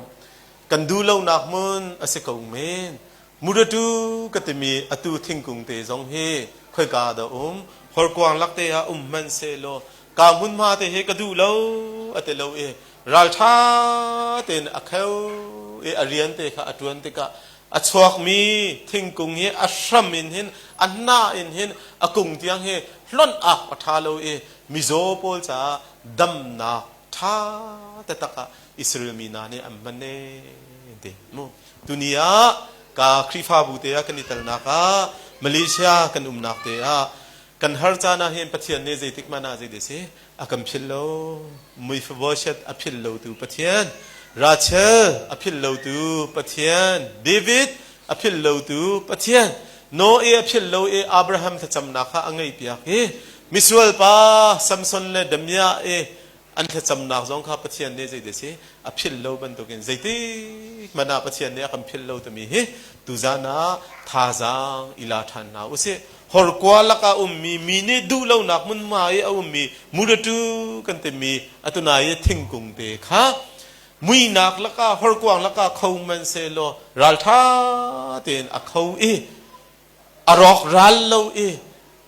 Kan duh lonak hmun a si ko men. Muratu ka timi atu thingkung te zong hi khoika dah um? Horkuang lak te ah um hmanh sehlaw ka hmunhma te hi ka duh lo a ti lo i ralṭha tein a kheu i a rian te kha a ṭuan tikah a chuakmi thingkung hi a hram in hin a hnah in hin a kung tiang hi hlonh awk a ṭha lo i mizaw pawl caah damnak ṭha taktak ah Israel mi hna nih an hman ee ti mu. Tuni ah ka Khrihfabu te ah kan i telnak ah Malaysia kan umnak te ah kan har caan ah hin Pathian nih zeitik hmanh ah zei si a kan philh lo. Mephibosheth a philh lo tu Pathian, Rachel a philh lo tu Pathian, David a philh lo tu Pathian, Noe a philh lo i Abraham thlacamnak kha a ngaihpiak i misual pa Samson le Damiah i an thlacamnak zong kha Pathian nih zei si a philh lo bantukin zeitik hmanh ah Pathian nih a kan philh lo timi hi tuzan ah thazaang i la ṭhan hna usih. Horkua lakah ummi mi nih duh lonak hmunhma i a ummi muratu kan timi atunai i thingkung te kha muinak lakah horkuang lakah kho man sehlaw ralṭha tein a kho i a rawk ral lo i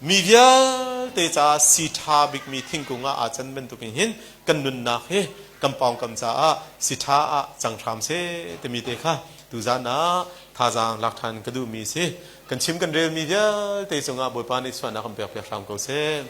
mi vialte caah si ṭha bikmi thingkung ah aa can bantukin hin kan nunnak hi kan pawngkam caah si ṭha ah cang hram seh timi te kha tuzan ah thazaang lak ṭhan ka duhmi si. Kan chim kan relmi vialte cungah Bawipa nih suahnak kan pek piak hram ko seh.